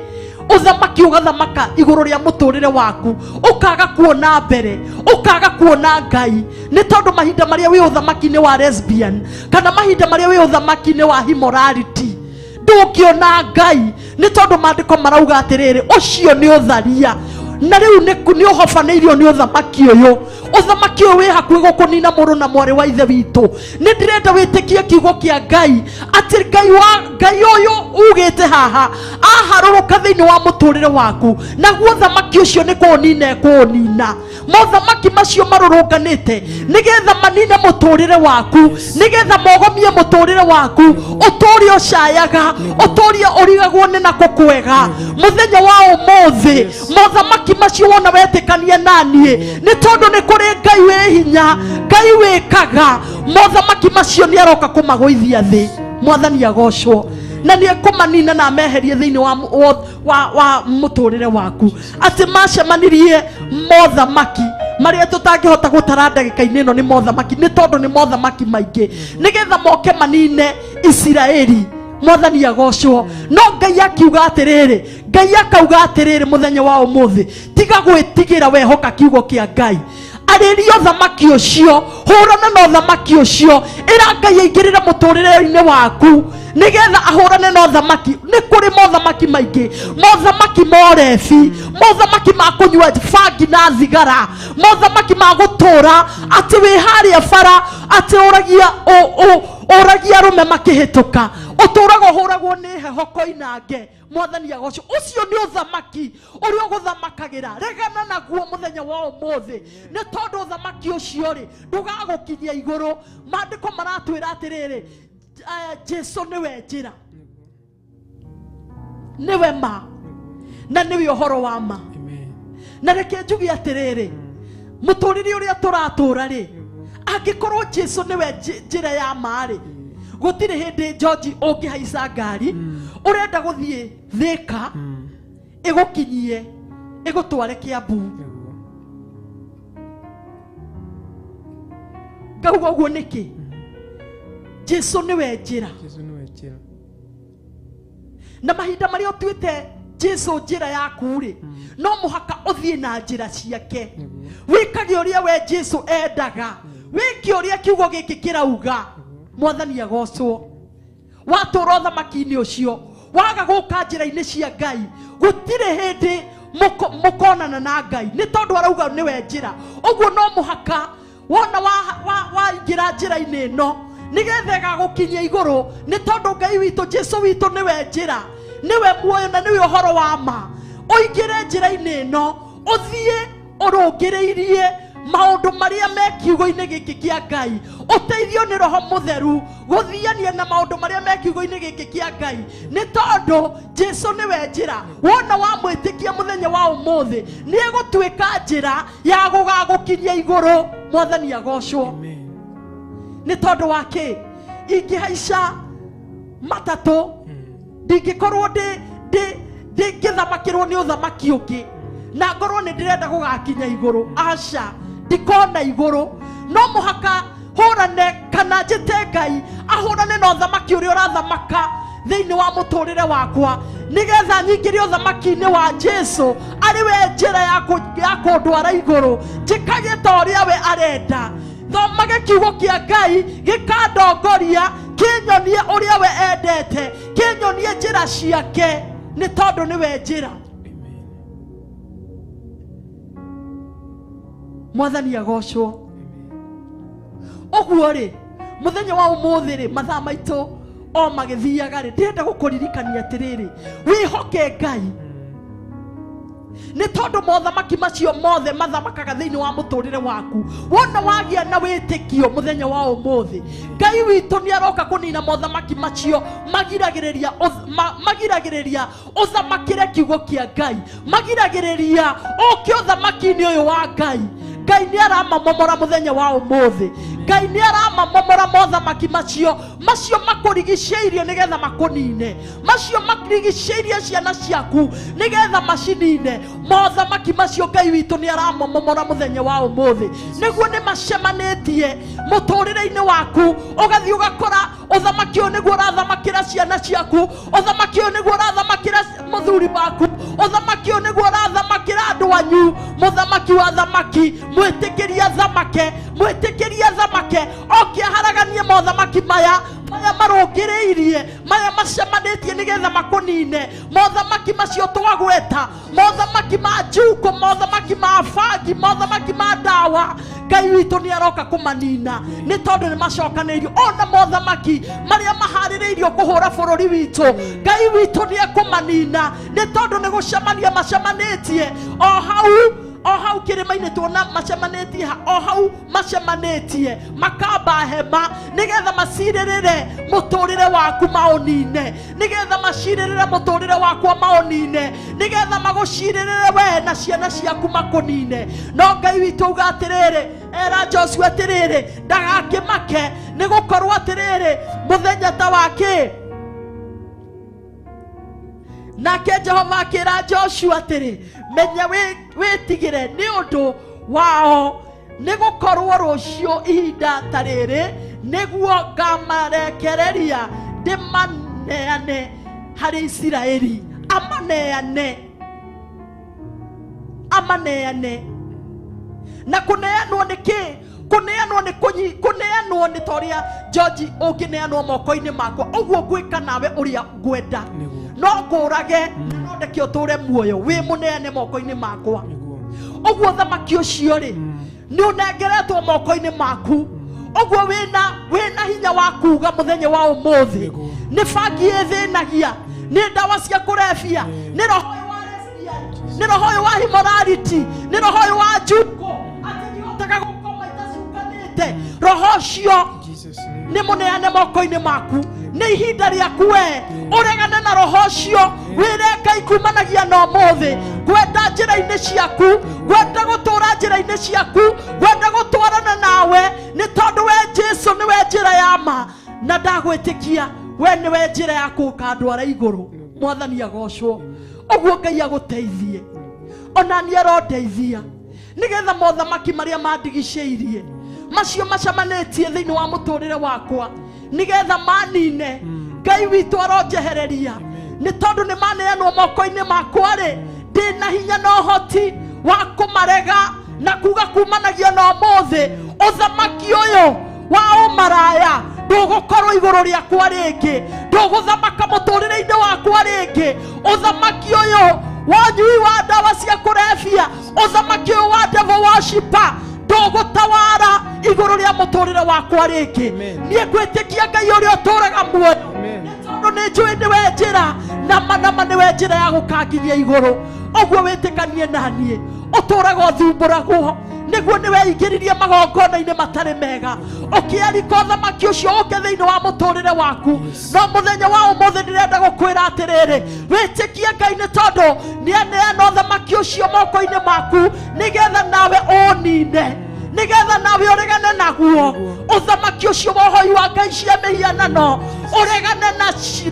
Speaker 5: uthamaki ugathamaka iguru ria muturire waku ukaga kuona mbere ukaga kuona Ngai ni tondu mahinda maria wi uthamaki-ini wa lesbian kana mahinda maria wi uthamaki-ini wa immorality ndungiona Ngai ni tondu maandiko marauga atiriri ucio ni utharia na riu ni uhobanĩirio ni uthamaki uyu uthamaki uyu wi hakuhĩ gũkũnina mũrũ na mwarĩ wa ithe witũ nĩ ndĩrenda wĩtĩkie kiugo kĩa Ngai atĩ Ngai ũyũ ugĩte haha aharũrũka thĩinĩ wa mũtũrĩre waku naguo thamaki ũcio nĩ kũũnina ekũũnina mothamaki macio marũrũnganĩte nĩgetha manine mũtũrĩre waku nĩgetha mogomie mũtũrĩre waku ũtũre ũcayaga ũtũre ũrigagwo nĩ nakũ kwega mũthenya wa ũmũthĩ mothamaki macio wona wetĩkania naniĩ nĩ tondũ nĩ kũrĩ Ngai wĩ hinya Ngai wĩkaga mothamaki macio nĩ aroka kũmagũithia thĩ mwathani agocwo na nĩ ekũmanina na ameherie thĩinĩ wa mũtũrĩre waku atĩ macemanirie mothamaki marĩa tũtangĩhota gũtara ndagĩka-inĩ ĩno nĩ mothamaki nĩ tondũ nĩ mothamaki maingĩ nĩgetha moke manine Isiraeli mwathani agocwo no Ngai akiuga atĩrĩrĩ Ngai akauga atĩrĩrĩ mũthenya wa ũmũthĩ tiga gwĩtigĩra wehoka kiugo kĩa Ngai arĩria ũthamaki ũcio hũrana na ũthamaki ũcio ĩra Ngai aingĩrĩre mũtũrĩre-inĩ waku nĩgetha ahũrane na ũthamaki nĩ kũrĩ mothamaki maingĩ mothamaki ma ũrebi mothamaki ma kũnyua bangi na thigara mothamaki ma gũtũra atĩ wĩ harĩa bara atĩ ũragia arũme makĩhĩtũka ũtũraga ũhũragwo nĩ heho koinange mwathani agocwo ũcio nĩ ũthamaki ũrĩa ũgũthamakagĩra regana naguo mũthenya wa ũmũthĩ nĩ tondũ ũthamaki ũcio rĩ ndũgagũkinyia igũrũ maandĩko maratwĩra atĩrĩrĩ Jesu nĩwe njĩra nĩwe ma na nĩwe ũhoro wa ma na reke njuge atĩrĩrĩ mũtũrĩre ũrĩa tũratũra rĩ angĩkorwo Jesu nĩwe njĩra ya ma rĩ gũtirĩ hĩndĩ George ũngĩhaica ngari ũrenda gũthiĩ Thĩka ĩgũkinyie ĩgũtware Kiambu ngauga ũguo nĩkĩ Jesu nĩwe njĩra.
Speaker 4: Jesu nĩwe njĩra.
Speaker 5: Na mahinda marĩa ũtuĩte Jesu njĩra yaku rĩ, no mũhaka ũthiĩ na njĩra ciake. Wĩkage ũrĩa we Jesu endaga, wĩke ũrĩa kiugo gĩkĩ kĩrauga. Mwathani agocwo. Watũra ũthamaki-inĩ ũcio, waga gũka njĩra-inĩ cia Ngai, gũtirĩ hĩndĩ mũkonana na Ngai, nĩ tondũ arauga nĩwe njĩra. Ũguo no mũhaka wona waingĩra njĩra-inĩ ĩno nĩgetha ĩgagũkinyia igũrũ, nĩ tondũ Ngai witũ Jesu witũ nĩwe njĩra, nĩwe muoyo na nĩwe ũhoro wa ma. Ũingĩre njĩra-inĩ ĩno, ũthiĩ ũrũngĩrĩirie maũndũ marĩa me kiugo-inĩ gĩkĩ kĩa Ngai, ũteithio nĩ Roho Mũtheru gũthiania na maũndũ marĩa me kiugo-inĩ gĩkĩ kĩa Ngai, nĩ tondũ Jesu nĩwe njĩra. Wona wamwĩtĩkia mũthenya wa ũmũthĩ, nĩ egũtuĩka njĩra ya gũgagũkinyia igũrũ. Mwathani agocwo. Nĩ tondũ wa kĩ? Ingĩhaica matatũ, ndingĩkorwo ndĩngĩthamakĩrwo nĩ ũthamaki ũngĩ na ngorwo nĩ ndĩrenda gũgakinya igũrũ. Aca, ndikona igũrũ. No mũhaka hũrane kana njĩte Ngai ahũrane na ũthamaki ũrĩa ũrathamaka thĩinĩ wa mũtũrĩre wakwa, nĩgetha nyingĩre ũthamaki-inĩ wa Jesu arĩ we njĩra ya kũndwara igũrũ, njĩkage ta ũrĩa we arenda, thomage kiugo kĩa Ngai gĩkandongoria, kĩnyonie ũrĩa we endete, kĩnyonie njĩra ciake, nĩ tondũ nĩwe njĩra. Mwathani agocwo. Ũguo rĩ, mũthenya wa ũmũthĩ rĩ, mathaa maitũ o magĩthiaga rĩ, ndĩrenda gũkũririkania atĩrĩrĩ, wĩhoke Ngai, nĩ tondũ mothamaki macio mothe mathamakaga thĩinĩ wa mũtũrĩre waku. Wona wagĩa na wĩtĩkio mũthenya wa ũmũthĩ, Ngai witũ nĩ aroka kũnina mothamaki macio magiragĩrĩria ũthamakĩre kiugo kĩa Ngai, magiragĩrĩria ũke ũthamaki-inĩ ũyũ wa Ngai. Ngai nĩ aramamomora mũthenya wa ũmũthĩ. Ngai nĩ aramamomora mothamaki macio makũrigicĩirie nĩgetha makũnine, macio makũrigicĩirie ciana ciaku nĩgetha macinine. Mothamaki macio Ngai witũ nĩ aramamomora mũthenya wa ũmũthĩ, nĩguo nĩ macemanĩtie mũtũrĩre-inĩ waku. Ũgathiĩ ũgakora ũthamaki ũyũ nĩguo ũrathamakĩra ciana ciaku, ũthamaki ũyũ nĩguo ũrathamakĩra mũthuri waku, ũthamaki ũyũ nĩguo ũrathamakĩra andũ anyu. Mũthamaki wa thamaki, mwĩtĩkĩria thamake, mwĩtĩkĩria thamake oke aharaganie mothamaki maya marũngĩrĩirie, maya macemanĩtie nĩgetha makũnine. Mothamaki macio twagweta, mothamaki ma njuko, mothamaki ma bangi, mothamaki ma ndawa, Ngai witũ nĩ aroka kũmanina, nĩ tondũ nĩ macokanĩirio. Ona mothamaki marĩa maharĩrĩirio kũhũra bũrũri witũ, Ngai witũ nĩ ekũmanina, nĩ tondũ nĩ gũcemania macemanĩtie. O hau kĩrĩma-inĩ tuona macemanĩtie, o hau macemanĩtie makamba hema nĩgetha macirĩrĩre mũtũrĩre waku maũnine, nĩgetha macirĩrĩre mũtũrĩre wakwa maũnine, nĩgetha magũcirĩrĩre we na ciana ciaku makũnine. No Ngai witũ auga atĩrĩrĩ, era Joshua atĩrĩrĩ, ndagakĩmake, nĩ gũkorwo atĩrĩrĩ mũthenya ta wa kĩ. Nake Jehova akĩra Joshua atĩrĩ, menya wĩtigĩre nĩ ũndũ wao, nĩ gũkorwo rũciũ ihinda ta rĩrĩ nĩguo ngamarekereria ndĩmaneane harĩ Isiraeli. Amaneane, amaneane. Na kũneanwo nĩ kĩ? Kũneanwo nĩ kũneanwo nĩ ta ũrĩa George ũngĩneanwo moko-inĩ makwa, ũguo ngwĩka nawe ũrĩa ngwenda, no ngũrage na no ndeke ũtũre muoyo wĩ mũneane moko-inĩ makwa. Ũguo thamaki ũcio rĩ, nĩ ũnengeretwo moko-inĩ maku. Ũguo wĩna hinya wa kuga mũthenya wa ũmũthĩ, nĩ bangi ĩthĩnagia, nĩ ndawa cia kũrebia, nĩ roho wa lesbian, nĩ roho ũyũ wa immorality, nĩ roho ũyũ wa njuko atĩ ndihotaga gũkoma itacukanĩte. Roho ũcio nĩ mũneane moko-inĩ maku. Nĩ ihinda rĩaku we ũregane na roho ũcio, wĩre Ngai kumanagia na ũmũthĩ, ngwenda njĩra-inĩ ciaku, ngwenda gũtũra njĩra-inĩ ciaku, ngwenda gũtwarana nawe, nĩ tondũ we Jesu nĩwe njĩra ya ma, na ndagwĩtĩkia we nĩwe njĩra ya kũkandwara igũrũ. Mwathani agocwo. Ũguo Ngai agũteithie, ona niĩ arondeithia, nĩgetha mothamaki marĩa mandigicĩirie macio macemanĩtie thĩinĩ wa mũtũrĩre wakwa, Nigetha manine Ngai witũ aronjehereria nĩ tondũ nĩ maneanwo moko-inĩ makwa rĩ ndĩna hinya na ũhoti wa kũmarega na kuga kumanagia na ũmũthĩ ũthamaki ũyũ wa ũmaraya ndũgũkorwo igũrũ rĩakwa rĩngĩ ndũgũthamaka mũtũrĩre-inĩ wakwa rĩngĩ ũthamaki ũyũ wa ũnyui wa ndawa cia kũrebia ũthamaki ũyũ wa devil worshiper ndũgũtawara igũrũ rĩa mũtũrĩre wakwa rĩngĩ niĩ ngwĩtĩkia Ngai ũrĩa ũtũraga muoyo tondũ nĩ njũĩ nĩwe njĩra nama nama nĩwe njĩra ya gũkanginyia igũrũ ũguo wĩtĩkanie na niĩ ũtũraga ũthumbũragwo nĩguo nĩweingĩririe magongona-inĩ matarĩ mega ũkĩarika ũthamaki ũcio ũke thĩinĩ wa mũtũrĩre waku no mũthenya wa ũmũthĩ ndĩrenda gũkwĩra atĩrĩrĩ wĩtĩkie Ngai nĩ tondũ nĩaneana ũthamaki ũcio moko-inĩ maku nĩgetha nawe ũnine nĩgetha nawe ũregane naguo ũthamaki ũcio wa ũhoi wa Ngai cia mĩhianano ũregane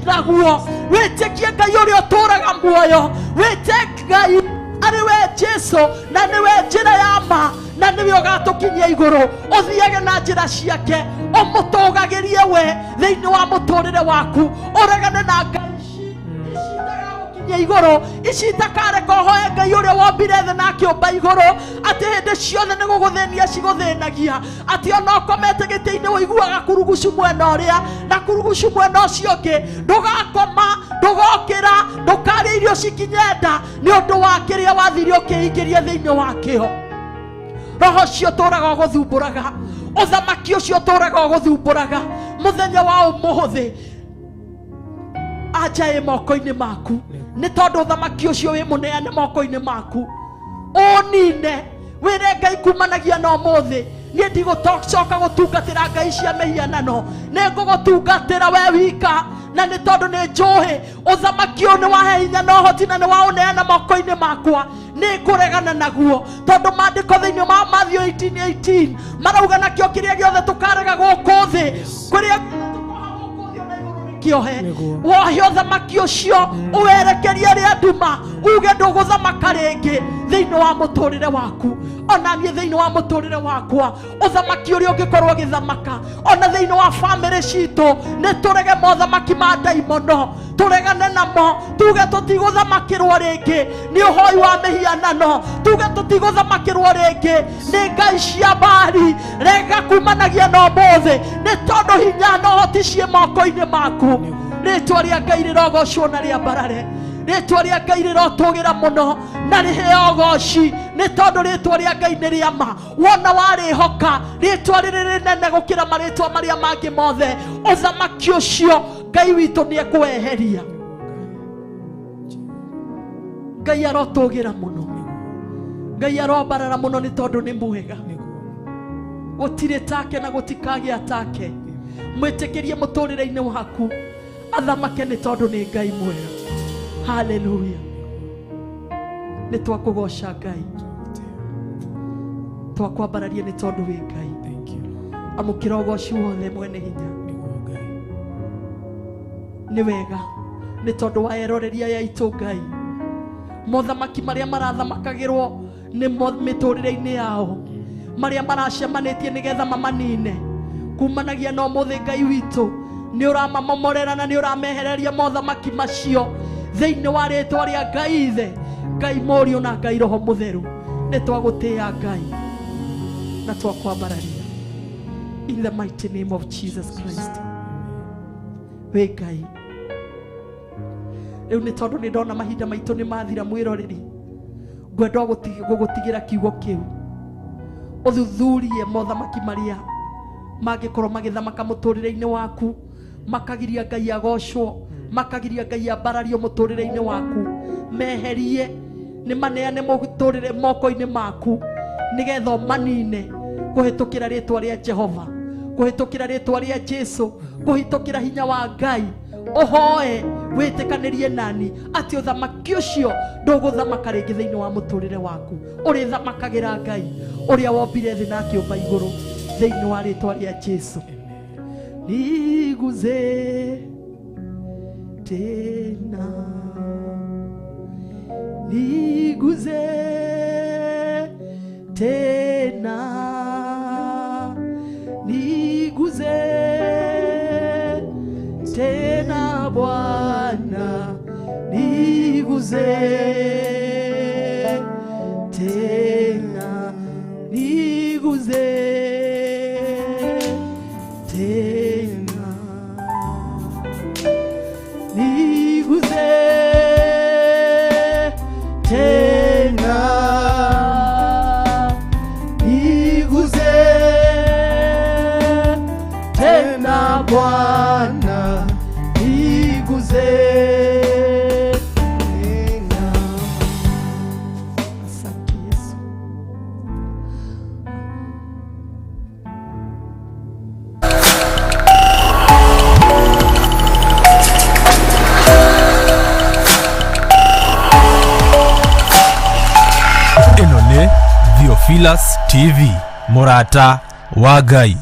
Speaker 5: naguo wĩtĩkie Ngai ũrĩa ũtũraga muoyo wĩte Ngai arĩ we Jesu na nĩwe njĩra ya ma na nĩwe ũgatũkinyia igũrũ ũthiage na njĩra ciake ũmũtũgagĩrie we thĩinĩ wa mũtũrĩre waku ũregane na Ngai ici itagagũkinyia igũrũ ici itakareka ũhoe Ngai ũrĩa wombire thĩ na akĩũmba igũrũ atĩ hĩndĩ ciothe nĩ gũgũthĩnia cigũthĩnagia atĩ ona ũkomete gĩtĩ-inĩ ũiguaga kurugucu mwena ũrĩa na kurugucu mwena ũcio ũngĩ ndũgakoma ndũgokĩra ndũkarĩa irio cikinye nda nĩ ũndũ wa kĩrĩa wathire ũkĩingĩria thĩinĩ wakĩo roho ũcio ũtũraga ũgũthumbũraga ũthamaki ũcio ũtũraga ũgũthumbũraga mũthenya wa ũmũthĩ anja ĩ moko-inĩ maku nĩ tondũ ũthamaki ũcio wĩ mũneane moko-inĩ maku ũnine wĩre Ngai kumanagia na ũmũthĩ niĩ ndigũcoka gũtungatĩra Ngai cia mĩhianano nĩ ngũgũtungatĩra we wika na nĩ tondũ nĩ njũĩ ũthamaki ũyũ nĩ wahe hinya na ũhoti na nĩ waũneana moko-inĩ makwa nĩ ngũregana naguo tondũ maandĩko thĩinĩ wa Matthew 18:18 marauga nakĩo kĩrĩa gĩothe tũkarega gũkũ thĩ kũrĩa kĩohe wohe ũthamaki ũcio ũwerekerie rĩa nduma uge ndũgũthamaka rĩngĩ thĩinĩ wa mũtũrĩre waku ona niĩ thĩinĩ wa mũtũrĩre wakwa ũthamaki ũrĩa ũngĩkorwo ũgĩthamaka ona thĩinĩ wa bamĩrĩ citũ nĩ tũrege mothamaki ma ndaimono tũregane namo tuge tũtigũthamakĩrwo rĩngĩ nĩ ũhoi wa mĩhianano tuge tũtigũthamakĩrwo rĩngĩ nĩ ngai cia Baali rega kumanagia na ũmũthĩ nĩ tondũ hinya na ũhoti ciĩ moko-inĩ maku rĩtwa rĩa Ngai rĩrogocwo na rĩambarare rĩtwa rĩa Ngai rĩrotũgĩra mũno na rĩheo ũgoci nĩ tondũ rĩtwa rĩa Ngai nĩ rĩa ma wona warĩhoka rĩtwa rĩrĩ rĩnene gũkĩra marĩtwa marĩa mangĩ mothe ũthamaki ũcio Ngai witũ nĩ ekũweheria Ngai arotũgĩra mũno Ngai arombarara mũno nĩ tondũ nĩ mwega gũtirĩ take na gũtikagĩa take mwĩtĩkĩrie mũtũrĩre-inĩ waku athamake nĩ tondũ nĩ Ngai mwega haleluya nĩ twakũgoca Ngai twakwambararia nĩ tondũ wĩ Ngai amũkĩra ũgoci wothe mwene hinya nĩ wega nĩ tondũ wa eroreria ya itũ Ngai mothamaki marĩa marathamakagĩrwo nĩ mĩtũrĩre-inĩ yao marĩa maracemanĩtie nĩgetha mamanine kumanagia na ũmũthĩ Ngai witũ nĩ ũramamomorera na nĩ ũramehereria mothamaki macio thĩinĩ wa rĩtwa rĩa Ngai Ithe Ngai Mũriũ na Ngai Roho Mũtheru nĩ twagũtĩĩa Ngai na twakwambararia in the mighty name of Jesus Christ wĩ Ngai rĩu nĩ tondũ nĩ ndona mahinda maitũ nĩ mathira mwĩroreri ngwenda gũgũtigĩra kiugo kĩu ũthuthurie mothamaki marĩa mangĩkorwo magĩthamaka mũtũrĩre-inĩ waku makagiria Ngai agocwo makagiria Ngai ambarario mũtũrĩre-inĩ waku meherie nĩ maneane mũtũrĩre moko-inĩ maku nĩgetha ũmanine kũhĩtũkĩra rĩtwa rĩa Jehova kũhĩtũkĩra rĩtwa rĩa Jesu kũhĩtũkĩra hinya wa Ngai ũhoe wĩtĩkanĩrie nani atĩ ũthamaki ũcio ndũgũthamaka rĩngĩ thĩinĩ wa mũtũrĩre waku ũrĩthamakagĩra Ngai ũrĩa wombire thĩ na akĩũmba igũrũ thĩinĩ wa rĩtwa rĩa Jesu niguze tena niguze tena niguze Bwana, niguze tena, niguze tena, niguze tena, niguze tena Bwana, niguze tena. Asante Yesu.
Speaker 9: Ĩno nĩ Theophilus TV, mũrata wa Ngai.